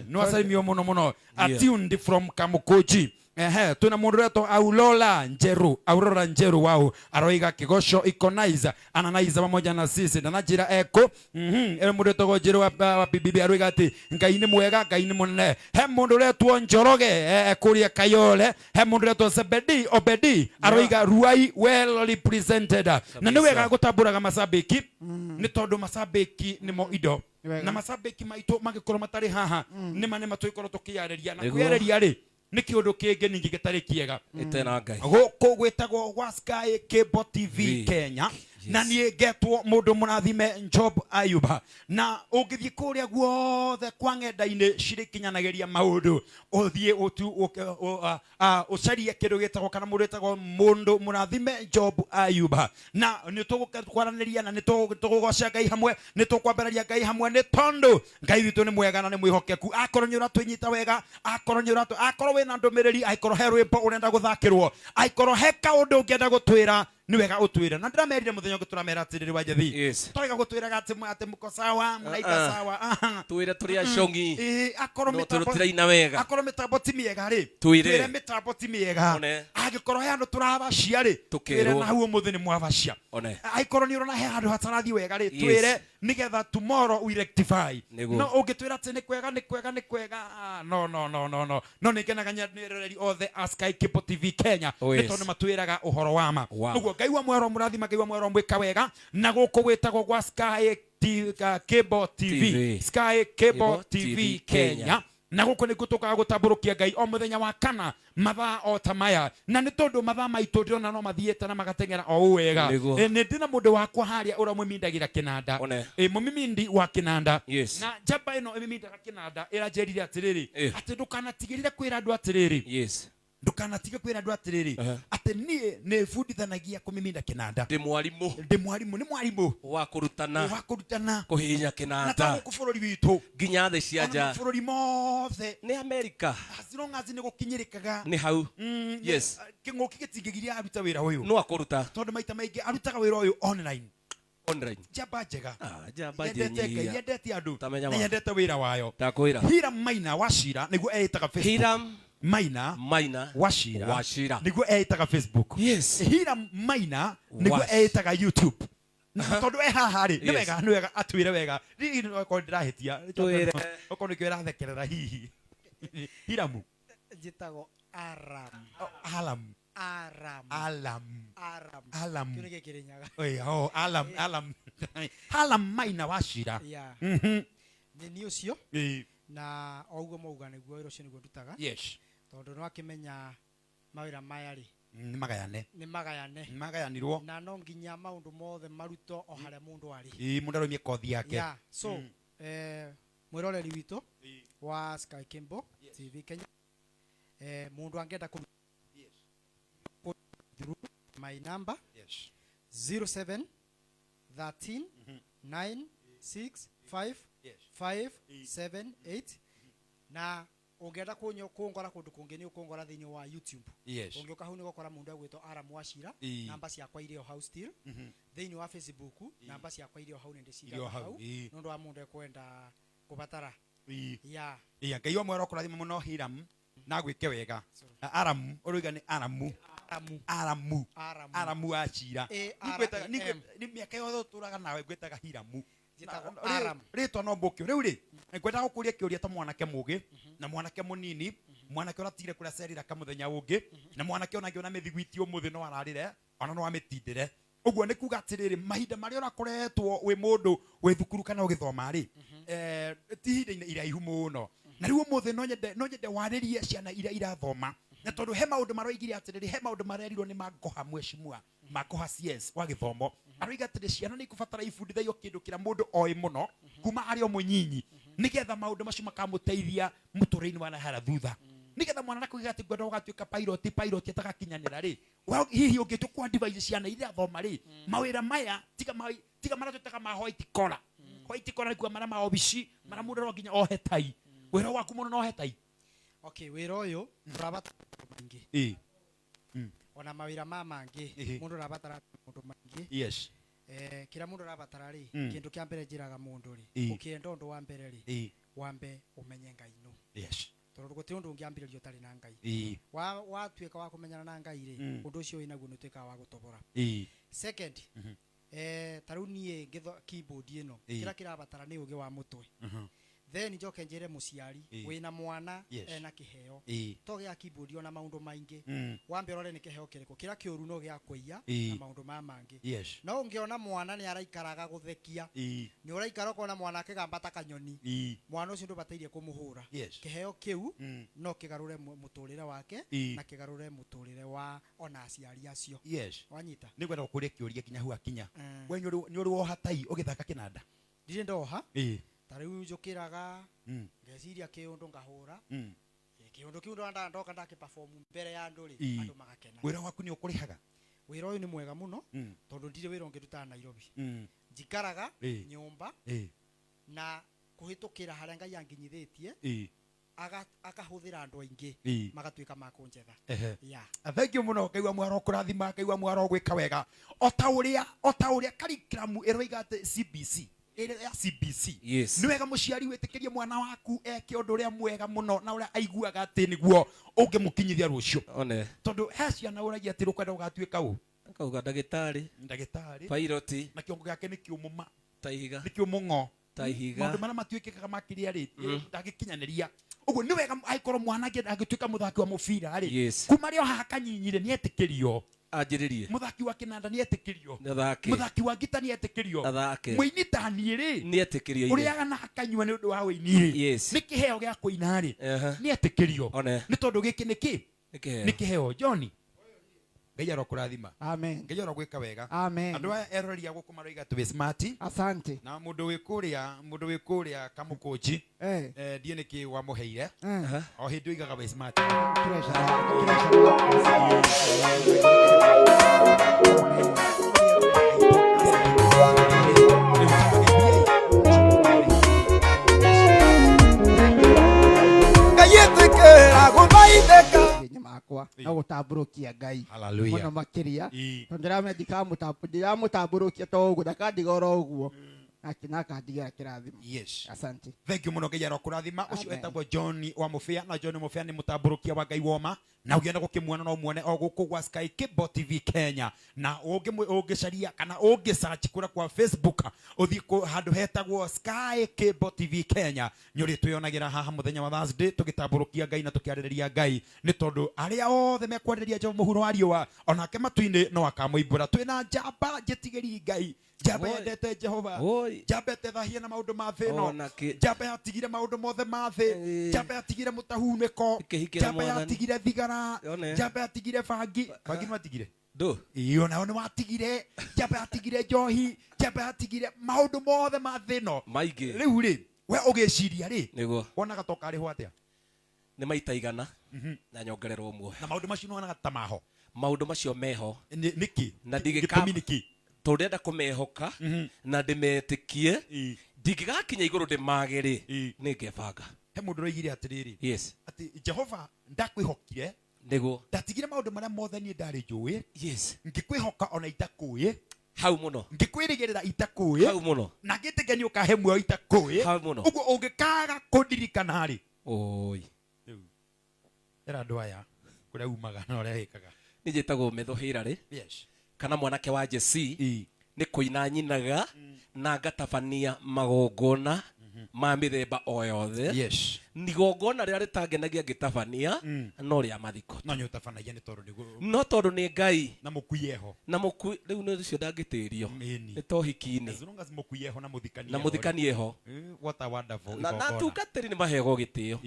Speaker 1: No asalimio muno muno.
Speaker 2: Yeah.
Speaker 1: Attuned from Kamukunji. Ehe, twina mundu uretwo Aurora Njeru, Aurora Njeru wau aroiga kigoco ikonaiza ananaiza pamoja na sisi na najira eko ere mundu wetagwo Njeru wa PBB aroiga ati Ngai ni mwega, Ngai ni munene. He mundu uretwo Njoroge kuria Kayole, he mundu uretwo Zebedi Obedi aroiga Ruai well represented. Na ni wega gutamburaga macabiki ni tondu macabiki nimo indo na macabiki maitu magikorwo matari haha nima nima twikorwo tukiareria na
Speaker 2: Nĩguo.
Speaker 1: kwiareria ri ni kiundu kingi ningi gitari kiega.
Speaker 2: Ĩte na Ngai.
Speaker 1: Gũkũ gwĩtagwo gwa Sky Cable TV
Speaker 2: V.
Speaker 1: Kenya. Na niĩ ngetwo mũndũ mũrathime Job Ayuba, na ũngĩthiĩ kũrĩa guothe kwa ng'enda-inĩ cirĩkinyanagĩria maũndũ, ũthiĩ ũcarie kĩndũ gĩtagwo kana mũndũ wĩtagwo mũndũ mũrathime Job Ayuba, na nĩ tũgũkwaranĩria na nĩ tũgũgoca Ngai hamwe, nĩ tũkwambararia Ngai hamwe, nĩ tondũ Ngai witũ nĩ mwega na nĩ mwĩhokeku. Akorwo nĩ ũratwĩnyita wega, akorwo nĩ ũratũ, akorwo wĩna ndũmĩrĩri, akorwo he rwĩmbo ũrenda gũthakĩrwo, akorwo he kaũndũ ũngĩenda gũtwĩra, nĩ wega ũtwĩre. Na ndĩramerire mũthenya ũngĩ tũramera atĩrĩrĩ wa Njathi, twaiga gũtwĩraga atĩ mũko sawa, mũraika sawa, aha.
Speaker 2: Twĩre tũrĩ acong'i.
Speaker 1: Ĩĩ, akorwo
Speaker 2: No
Speaker 1: mĩtambo
Speaker 2: tũtiraina wega.
Speaker 1: akorwo mĩtambo ti mĩega rĩ,
Speaker 2: Twĩre.
Speaker 1: twĩre mĩtambo ti mĩega.
Speaker 2: One.
Speaker 1: Angĩkorwo he handũ tũrabacia rĩ,
Speaker 2: Tũkerwo.
Speaker 1: twĩre na hau ũmũthĩ nĩ mwabacia.
Speaker 2: One.
Speaker 1: Angĩkorwo nĩ ũrona he handũ hatarathiĩ wega rĩ, twĩre nĩgetha tomorrow we rectify.
Speaker 2: Nĩguo.
Speaker 1: No ũngĩtwĩra atĩ nĩ kwega, nĩ kwega, nĩ kwega, no no no no no no nĩ ngenaga nĩ eroreri othe a Sky Cable TV Kenya,
Speaker 2: Oh,
Speaker 1: nĩ
Speaker 2: yes.
Speaker 1: tondũ matwĩraga ũhoro wa ma.
Speaker 2: Wa ma.
Speaker 1: Ũguo Ngai wa mwero mũrathima, Ngai wa mwero mwĩka wega. Na gũkũ gwĩtagwo gwa Sky Cable TV,
Speaker 2: TV.
Speaker 1: Sky Cable
Speaker 2: Cable
Speaker 1: TV
Speaker 2: TV
Speaker 1: Kenya.
Speaker 2: Kenya.
Speaker 1: Na gũkũ nĩkuo tũkaga gũtambũrũkia Ngai o mũthenya wa kana mathaa o ta maya, na nĩ tondũ mathaa maitũ ndĩrona no mathiĩte na magateng'era o ũũ wega.
Speaker 2: Nĩguo.
Speaker 1: Nĩ ndĩna mũndũ wakwa harĩa ũrĩa mũmindagĩra kĩnanda.
Speaker 2: One.
Speaker 1: Mũmimindi wa kĩnanda.
Speaker 2: Yes.
Speaker 1: Na njamba ĩno ĩmimindaga kĩnanda ĩranjĩrire atĩrĩrĩ, atĩ ndũkanatigĩrĩre kwĩra andũ atĩrĩrĩ,
Speaker 2: Yes.
Speaker 1: ndũkanatige kwĩra andũ atĩrĩrĩ, atĩ niĩ nĩ bundithanagia kũmiminda kĩnanda.
Speaker 2: Ndĩ mwarimũ.
Speaker 1: Ndĩ mwarimũ, nĩ mwarimũ
Speaker 2: wa kũrutana,
Speaker 1: wa kũrutana,
Speaker 2: kũhihinya
Speaker 1: na
Speaker 2: kĩnanda
Speaker 1: ta gũkũ bũrũri witũ
Speaker 2: nginya thĩ cia
Speaker 1: ona
Speaker 2: nja,
Speaker 1: mabũrũri mothe.
Speaker 2: Nĩ Amerika.
Speaker 1: As long as nĩ gũkinyĩrĩkaga.
Speaker 2: Nĩ hau. Yes.
Speaker 1: Kĩng'ũki gĩtingĩgiria aruta wĩra ũyũ,
Speaker 2: no akũruta,
Speaker 1: tondũ maita maingĩ arutaga wĩra ũyũ online.
Speaker 2: Online.
Speaker 1: Njamba njega.
Speaker 2: Njamba
Speaker 1: yendete Ngai,
Speaker 2: njĩnyihia.
Speaker 1: yendete andũ
Speaker 2: Tamenya
Speaker 1: na
Speaker 2: ma.
Speaker 1: yendete wĩra wayo.
Speaker 2: Ndakwĩra.
Speaker 1: Hiram Maina Wachira nĩguo eĩtaga Facebook.
Speaker 2: Hiram
Speaker 1: Maina
Speaker 2: Maina
Speaker 1: Wachira
Speaker 2: Wachira.
Speaker 1: nĩguo eĩtaga Facebook.
Speaker 2: Yes.
Speaker 1: Hiram Maina nĩguo eĩtaga YouTube. Na tondũ e haha rĩ, nĩ wega, nĩ wega atwĩre wega. Hihi no okorwo ndĩrahĩtia,
Speaker 2: Twĩre.
Speaker 1: okorwo nĩkĩo ĩrathekerera hihi. Hiramu.
Speaker 4: Njĩtagwo Aram.
Speaker 1: Oh, Alam.
Speaker 4: Aram.
Speaker 1: Alam.
Speaker 4: Aram.
Speaker 1: Alam.
Speaker 4: Kĩu nĩkĩo Kĩrĩnyaga.
Speaker 1: Oi, oh, Alam, Alam. Alam Maina Wachira.
Speaker 4: Yeah. Nĩ niĩ ũcio. Na o ũguo mauga nĩguo wĩra ũcio nĩguo ndutaga. Tondũ no akĩmenya mawĩra maya rĩ,
Speaker 1: Nĩ magayane.
Speaker 4: Nĩ magayane.
Speaker 1: Nĩ magayanirwo.
Speaker 4: Na no nginya maũndũ mothe marutwo o harĩa mũndũ arĩ.
Speaker 1: Ĩĩ, mũndũ arũmie kothi yake.
Speaker 4: Yeah. So, mwĩroreri witũ wa Sky Cable TV Kenya, mũndũ angĩenda kũ through my number 07 13 9 6 5 5 7 8, na ũngĩenda kũngora kũndũ kũngĩ nĩ ũkũngora thĩinĩ wa YouTube. Ũngĩũka hau nĩ ũgũkora mũndũ egwĩtwo Aram Wachira. Namba ciakwa irĩ o hau still. Thĩinĩ wa Facebook namba ciakwa irĩ o hau, nĩ
Speaker 1: Irĩ o
Speaker 4: ndĩcigaga
Speaker 1: hau,
Speaker 4: hau nĩ ũndũ wa mũndũ ekwenda kũbatara. Yeah.
Speaker 1: Iya, Ngai wa mwero kũrathima mũno Hiram na gwĩke wega. Na Aramu, ũroiga nĩ Aramu.
Speaker 4: Aramu.
Speaker 1: Aramu.
Speaker 4: Aramu.
Speaker 1: Aramu Wachira.
Speaker 4: A R A M.
Speaker 1: Nĩ mĩaka yothe ũtũraga nawe ngwĩtaga Hiramu.
Speaker 4: Njĩtagwo
Speaker 1: Na-
Speaker 4: Aram.
Speaker 1: Rĩtwa no mbũkio. Rĩu rĩ, ngwendaga gũkũria kĩũria ta mwanake mũgĩ na mwanake mũnini, mwanake ũratigire kũrĩa cerira kamũthenya ũngĩ, na mwanake ona angĩona mĩthiguiti ũmũthĩ no ararĩre, ona no amĩtindĩre. Ũguo nĩ kuga atĩrĩrĩ, mahinda marĩa ũrakoretwo wĩ mũndũ wĩ thukuru kana ũgĩthoma rĩ, ti ihinda-inĩ iraihu mũno. Na rĩu ũmũthĩ no nyende warĩrie ciana iria irathoma, na tondũ he maũndũ maroigire atĩrĩrĩ, he maũndũ marerirwo nĩ Mangoha mheshimiwa Mangoha CS wa gĩthomo, aroiga atĩrĩ ciana nĩ ikũbatara ibundithio kĩndũ kĩrĩa mũndũ oĩ mũno kuma arĩ o mũnyinyi, nĩgetha maũndũ macio makamũteithia mũtũrĩre-inĩ wa nahara thutha, nĩgetha mwana ndakuiga atĩ ngwenda ũgatuĩka pilot, pilot atagakinyanĩra rĩ, hihi ũngĩtua kwa advise ciana iria thoma rĩ, mawĩra maya tiga marĩa twĩtaga ma white collar. White collar nĩ kuga marĩa ma obici, marĩa mũndũ no nginya ohe tai. Wĩra waku mũno no ohe tai.
Speaker 4: Okay, wĩra ũyũ ũrabatara maũndũ maingĩ. Ona mawĩra ma mangĩ, mũndũ ũrabatara maũndũ maingĩ. Kĩrĩa mũndũ ũrabatara rĩ, kĩndũ kĩa mbere njĩraga mũndũ rĩ, ũkĩenda ũndũ wa mbere rĩ, wambe ũmenye Ngai nũ. Tondũ gũtirĩ ũndũ ũngĩambĩrĩria ũtarĩ na Ngai. Watuĩka wa kũmenyana na Ngai rĩ, ũndũ ũcio wĩnaguo nĩ ũtuĩkaga wa gũtobora. Second, ta rĩu niĩ ngĩtho keyboard ĩno, kĩrĩa kĩrabatara nĩ ũgĩ wa mũtwe. Then njoke njĩre mũciari wĩna mwana ena kĩheo to gĩa keyboard ona maũndũ maingĩ, wambe ũrore nĩ kĩheo kĩrĩkũ kĩrĩa kĩũru no gĩa kũiya na maũndũ ma mangĩ. No ũngĩona mwana nĩ araikaraga gũthekia, nĩ ũraikara ũkona mwana akĩgamba ta kanyoni, mwana ũcio ndũbataire kũmũhũra. Kĩheo kĩu no kĩgarũre mũtũrĩre wake na kĩgarũre mũtũrĩre wa ona aciari acio. Wanyita?
Speaker 1: Nĩ ngwenda gũkũria kĩũria kinya hau akinya. We nĩ ũrĩ woha tai ũgĩthaka kĩnanda?
Speaker 4: Ndirĩ ndoha. Ta rĩu njũkĩraga, ngeciria kĩũndũ ngahũra. Kĩũndũ kĩu ndona ndoka ndakĩperform mbere ya andũ rĩ, andũ magakena.
Speaker 1: Wĩra waku nĩ ũkũrĩhaga?
Speaker 4: Wĩra ũyũ nĩ mwega mũno, tondũ ndirĩ wĩra ũngĩ ndutaga Nairobi. Njikaraga nyũmba na kũhĩtũkĩra harĩa Ngai anginyithĩtie, akahũthĩra andũ aingĩ magatuĩka ma kũnjetha.
Speaker 1: Thank you mũno. Ngai wa mwaro kũrathima, Ngai wa mwaro gwĩka wega. O ta ũrĩa curriculum ĩroiga atĩ CBC, ĩrĩa ya CBC. Nĩ wega mũciari wĩtĩkĩrie mwana waku eke ũndũ ũrĩa mwega mũno na ũrĩa aiguaga atĩ nĩguo ũngĩmũkinyithia rũciũ. Tondũ he ciana ũragia atĩ ũkwenda ũgatuĩka ũ?
Speaker 2: Akauga ndagĩtarĩ.
Speaker 1: Ndagĩtarĩ.
Speaker 2: Pilot.
Speaker 1: Na kĩongo gĩake nĩ kĩũmũ ma.
Speaker 2: Ta ihiga.
Speaker 1: Nĩ kĩũmũ ng'o.
Speaker 2: Ta ihiga.
Speaker 1: Maũndũ marĩa matuĩkĩkaga makĩria rĩ, ndangĩkinyanĩria. Ũguo nĩ wega angĩkorwo mwana angĩtuĩka mũthaki wa mũbira rĩ, kuma rĩ o haha kanyinyi rĩ, nĩetĩkĩrio.
Speaker 2: Anjĩrĩrie.
Speaker 1: Mũthaki wa kĩnanda nĩetĩkĩrio.
Speaker 2: Athake.
Speaker 1: Mũthaki wa ngita nĩetĩkĩrio.
Speaker 2: Athake.
Speaker 1: Mũini ta niĩ rĩ,
Speaker 2: Nĩetĩkĩrio ithe.
Speaker 1: ũrĩaga na akanyua nĩ ũndũ wa ũini rĩ, nĩ kĩheo gĩa kũina rĩ, nĩetĩkĩrio. Nĩ tondũ gĩkĩ nĩ kĩ?
Speaker 2: Nĩ kĩheo.
Speaker 1: Nĩ kĩheo. John, Ngai arokũrathima.
Speaker 3: Amen.
Speaker 1: Ngai arogwĩka wega.
Speaker 3: Amen.
Speaker 1: Andũ aya eroreri a gũkũ maroiga atĩ wĩ smart.
Speaker 3: Asante.
Speaker 1: Na mũndũ wĩ kũrĩa Kamũkũnji, ndiĩ nĩkĩ wamũheire. O hĩndĩ oigaga wĩ smart.
Speaker 3: Ngai gũthaithĩka. Makwa no gũtambũrũkia Ngai.
Speaker 1: Hallelujah.
Speaker 3: Mũno makĩria. Tondũ ndĩramenya ndikaramũtambũrũkia to ũguo, ndakandiga oro ũguo. Nake nakandigĩra kĩrathimo. Asante.
Speaker 1: Thank you mũno, Ngai arokũrathima. Ũcio etagwo John wa Mũbĩa, na John Mũbĩa nĩ mũtambũrũkia wa Ngai woma. Na ũngĩenda gũkĩmuona no muone o gũkũ gwa Sky Cable TV Kenya. Na ũngĩcaria kana ũngĩsearch kũrĩa kwa Facebook, ũthiĩ handũ hetagwo Sky Cable TV Kenya. Nĩ ũrĩtwĩonagĩra haha mũthenya wa Thursday tũgĩtambũrũkia Ngai na tũkĩarĩrĩria Ngai, nĩ tondũ arĩa othe mekwarĩrĩria Jehova mũhuro wa riũa, onake matu-inĩ no akamũimbũra. Twĩna njamba njĩtigĩri Ngai, njamba yendete Jehova, njamba ĩtethahia na maũndũ ma thĩ ĩno, njamba yatigire maũndũ mothe ma thĩ, njamba yatigire mũtahunĩko, njamba yatigire thigara, njamba yatigire bangi. Bangi nĩ watigire?
Speaker 2: Ndũ.
Speaker 1: Ĩĩ, onao nĩ watigire. Njamba yatigire njohi, njamba yatigire maũndũ mothe ma thĩ ĩno.
Speaker 2: Maingĩ.
Speaker 1: Rĩu rĩ, we ũgĩciria rĩ,
Speaker 2: Nĩguo.
Speaker 1: wonaga ta ũkarĩhwo atĩa?
Speaker 2: Nĩ maita igana na nyongererwo muoyo.
Speaker 1: Na maũndũ macio nĩwonaga ta maho?
Speaker 2: Maũndũ macio meho.
Speaker 1: Nĩkĩ?
Speaker 2: Na ndingĩka-
Speaker 1: Gĩtũmi nĩkĩ?
Speaker 2: Tondũ ndĩrenda kũmehoka na ndĩmetĩkie, ndingĩgakinya igũrũ ndĩmage rĩ, nĩ ngebanga.
Speaker 1: He mũndũ ũroigire atĩrĩrĩ, atĩ Jehova ndakwĩhokire,
Speaker 2: Nĩguo.
Speaker 1: ndatigire maũndũ marĩa mothe niĩ ndarĩ njũĩ, ngĩkwĩhoka ona itakũĩ,
Speaker 2: Hau mũno.
Speaker 1: ngĩkwĩrĩgĩrĩra itakũĩ,
Speaker 2: Hau mũno.
Speaker 1: na ngĩtĩkia nĩ ũkahe muoyo itakũĩ.
Speaker 2: Hau mũno.
Speaker 1: Ũguo ũngĩkaga kũndirikana rĩ,
Speaker 2: Oi.
Speaker 1: Rĩu, ĩra andũ aya kũrĩa umaga na ũrĩa wĩkaga.
Speaker 2: Niĩ njĩtagwo Metho Hillary. Kana mwanake wa Jesse. Nĩ kũina nyinaga na ngatabania magongona ma mĩthemba o yothe. Igongona rĩrĩa rĩtangenagia ngĩtabania, no rĩa mathiko.
Speaker 1: No nĩ ũtabanagia nĩ tondũ nĩguo.
Speaker 2: No tondũ nĩ Ngai.
Speaker 1: Na mũkuie ho.
Speaker 2: Na mũkui, rĩu nĩ ũcio ndangĩtĩrio. Nĩ to ũhiki-inĩ.
Speaker 1: As long as mũkuie ho na mũthikanie
Speaker 2: Na
Speaker 1: ho.
Speaker 2: mũthikanie ho.
Speaker 1: What a wonderful
Speaker 2: Na
Speaker 1: igongona.
Speaker 2: atungatĩri nĩ maheagwo gĩtĩo.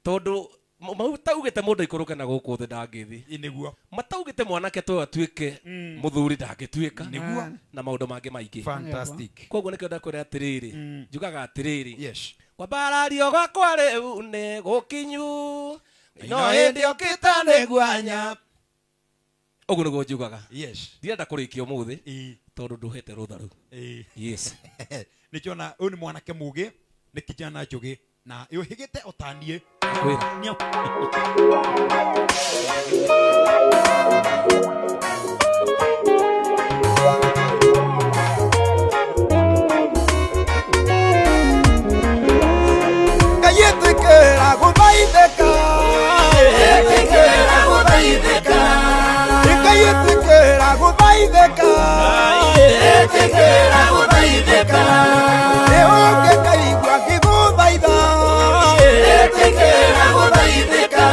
Speaker 2: Tondũ mataugĩte mũndũ aikũrũke na gũkũ thĩ ndangĩthiĩ.
Speaker 1: Nĩguo.
Speaker 2: Mataugĩte mwanake to atuĩke mũthuri ndangĩtuĩka.
Speaker 1: Nĩguo.
Speaker 2: Na maũndũ mangĩ maingĩ.
Speaker 1: Fantastic.
Speaker 2: Koguo nĩkĩo ndakwĩra atĩrĩrĩ, njugaga atĩrĩrĩ.
Speaker 1: Kwambarario
Speaker 2: gwakwa rĩu nĩ gũkinyu. No hĩndĩ ũkĩte nĩ guanya. Ũguo nĩguo njugaga. Ndirenda kũrĩkia ũmũthĩ, tondũ ndũhete rũtha rũu.
Speaker 1: Nĩkĩona ũyũ nĩ mwanake mũgĩ, nĩ kijana njũgĩ, na yũhĩgĩte o ta niĩ.
Speaker 2: Kwĩra.
Speaker 1: Nĩ
Speaker 3: Ngai ĩtĩkĩra gũthaithĩka.
Speaker 1: gũthaithĩka
Speaker 5: Ĩtĩkĩra gũthaithĩka
Speaker 1: Ĩ ũngĩkaigua ngĩgũthaitha
Speaker 5: Ĩtĩkĩra gũthaithĩka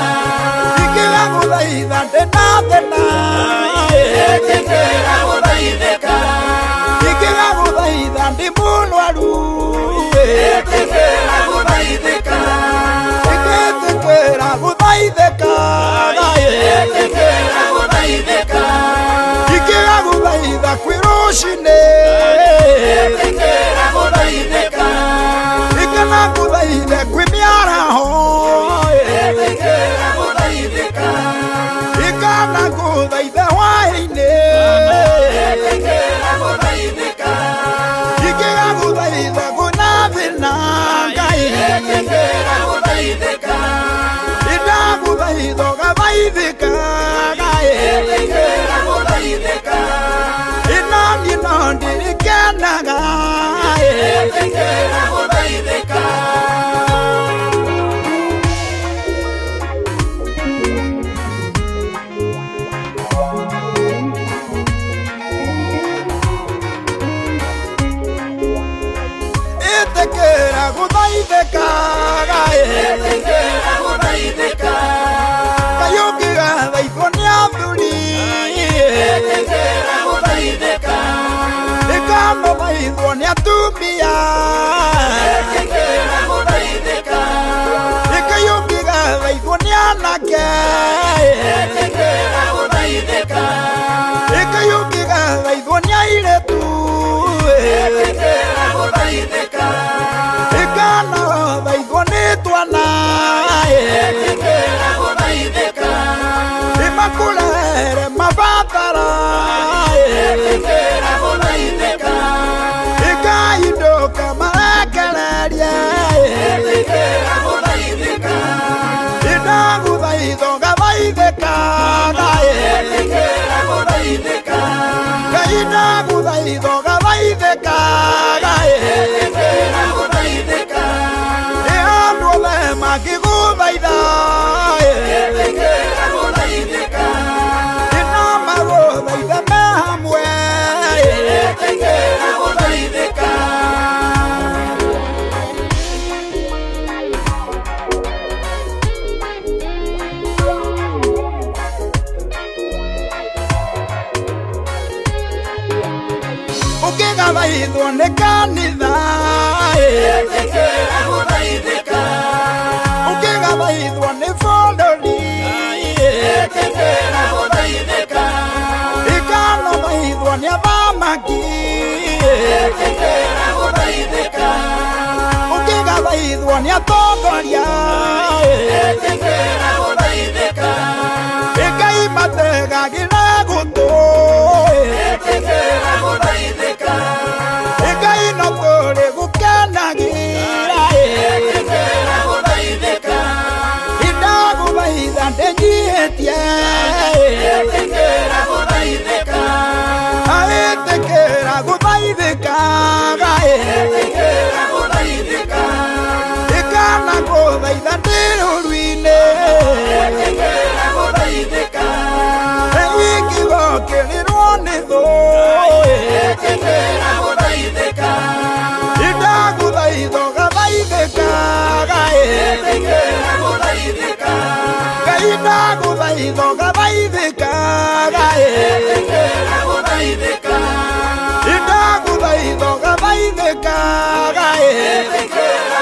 Speaker 1: Ingĩgagũthaitha ndĩna thĩna
Speaker 5: Ĩtĩkĩra gũthaithĩka
Speaker 1: Ingĩgagũthaitha ndĩ mũrwaru
Speaker 5: Ĩtĩkĩra gũthaithĩka
Speaker 1: Ingĩtĩkĩra gũthaithĩka
Speaker 5: Ĩtĩkĩra gũthaithĩka
Speaker 1: Ingĩgagũthaitha kwĩ rũcinĩ
Speaker 5: Ĩtĩkĩra gũthaithĩka
Speaker 1: Ingĩnagũthaithe kwĩ mĩaraho
Speaker 5: Ĩtĩkĩra gũthaithĩka
Speaker 1: Ikanagũthaithe hwaĩ-inĩ
Speaker 5: Ĩtĩkĩra gũthaithĩka
Speaker 1: Ingĩgagũthaitha kwĩna thĩna Ngai
Speaker 5: Ĩtĩkĩra gũthaithĩka
Speaker 1: Indagũthaitha ũgathaithĩka Ngai
Speaker 5: Ĩtĩkĩra gũthaithĩka
Speaker 1: Inaniĩ no ndirikenaga
Speaker 5: Ĩtĩkĩra gũthaithĩka
Speaker 1: Ĩtĩkĩra gũthaithĩka Ngai
Speaker 5: Ĩtĩkĩra gũthaithĩka
Speaker 1: Ngai ũngĩgathaithwo nĩ athuri
Speaker 5: Ĩtĩkĩra gũthaithĩka
Speaker 1: Ĩkanathaithwo nĩ atumia
Speaker 5: Ĩtĩkĩra gũthaithĩka
Speaker 1: Ngai ũngĩgathaithwo nĩ anake
Speaker 5: Ĩtĩkĩra gũthaithĩka
Speaker 1: Ngai ũngĩgathaithwo nĩ airĩtu
Speaker 5: Ĩtĩkĩra gũthaithĩka
Speaker 1: Ĩkanathaithwo nĩ twana
Speaker 5: Ĩtĩkĩra gũthaithĩka
Speaker 1: Ĩmakũrehere mabatara
Speaker 5: Ĩtĩkĩra gũthaithĩka
Speaker 1: Ĩkaindũka marekererie
Speaker 5: Ĩtĩkĩra gũthaithĩka
Speaker 1: Indagũthaitha ũgathaithĩka Ngai
Speaker 5: Ĩtĩkĩra gũthaithĩka
Speaker 1: Ngai ndagũthaitha ũgathaithĩka Ngai
Speaker 5: Ĩtĩkĩra gũthaithĩka
Speaker 1: Ĩ andũ othe mangĩgũthaitha
Speaker 5: Ĩtĩkĩra gũthaithĩka
Speaker 1: Ĩna magũthaithe me hamwe
Speaker 5: Ĩtĩkĩra gũthaithĩka
Speaker 1: Ũngĩgathaithwo nĩ kanitha
Speaker 5: Ĩtĩkĩra gũthaithĩka
Speaker 1: Ũngĩgathaithwo nĩ bũrũri
Speaker 5: Ĩtĩkĩra gũthaithĩka
Speaker 1: Ĩkanathaithwo nĩ athamaki
Speaker 5: Ĩtĩkĩra gũthaithĩka
Speaker 1: Ũngĩgathaithwo nĩ atongoria
Speaker 5: Ĩtĩkĩra gũthaithĩka
Speaker 1: Ngai mategagĩra gũtũ
Speaker 5: Ĩtĩkĩra gũthaithĩka
Speaker 1: Ngai no tũrĩ gũkenagĩra
Speaker 5: Ĩtĩkĩra gũthaithĩka
Speaker 1: Indagũthaitha ndĩnyihĩtie
Speaker 5: Ĩtĩkĩra gũthaithĩka
Speaker 1: Ĩtĩkĩra gũthaithĩka Ngai
Speaker 5: Ĩtĩkĩra gũthaithĩka
Speaker 1: Ĩkana gũthaitha ndĩ rũru-inĩ
Speaker 5: Ĩtĩkĩra gũthaithĩka
Speaker 1: Ingĩgokĩrĩrwo nĩ thũ
Speaker 5: Ĩtĩkĩra gũthaithĩka
Speaker 1: Indagũthaitha ũgathaithĩka Ngai
Speaker 5: Ĩtĩkĩra gũthaithĩka
Speaker 1: Ngai ndagũthaitha ũgathaithĩka Ngai
Speaker 5: Ĩtĩkĩra gũthaithĩka
Speaker 1: Indagũthaitha ũgathaithĩka Ngai
Speaker 5: Ĩtĩkĩra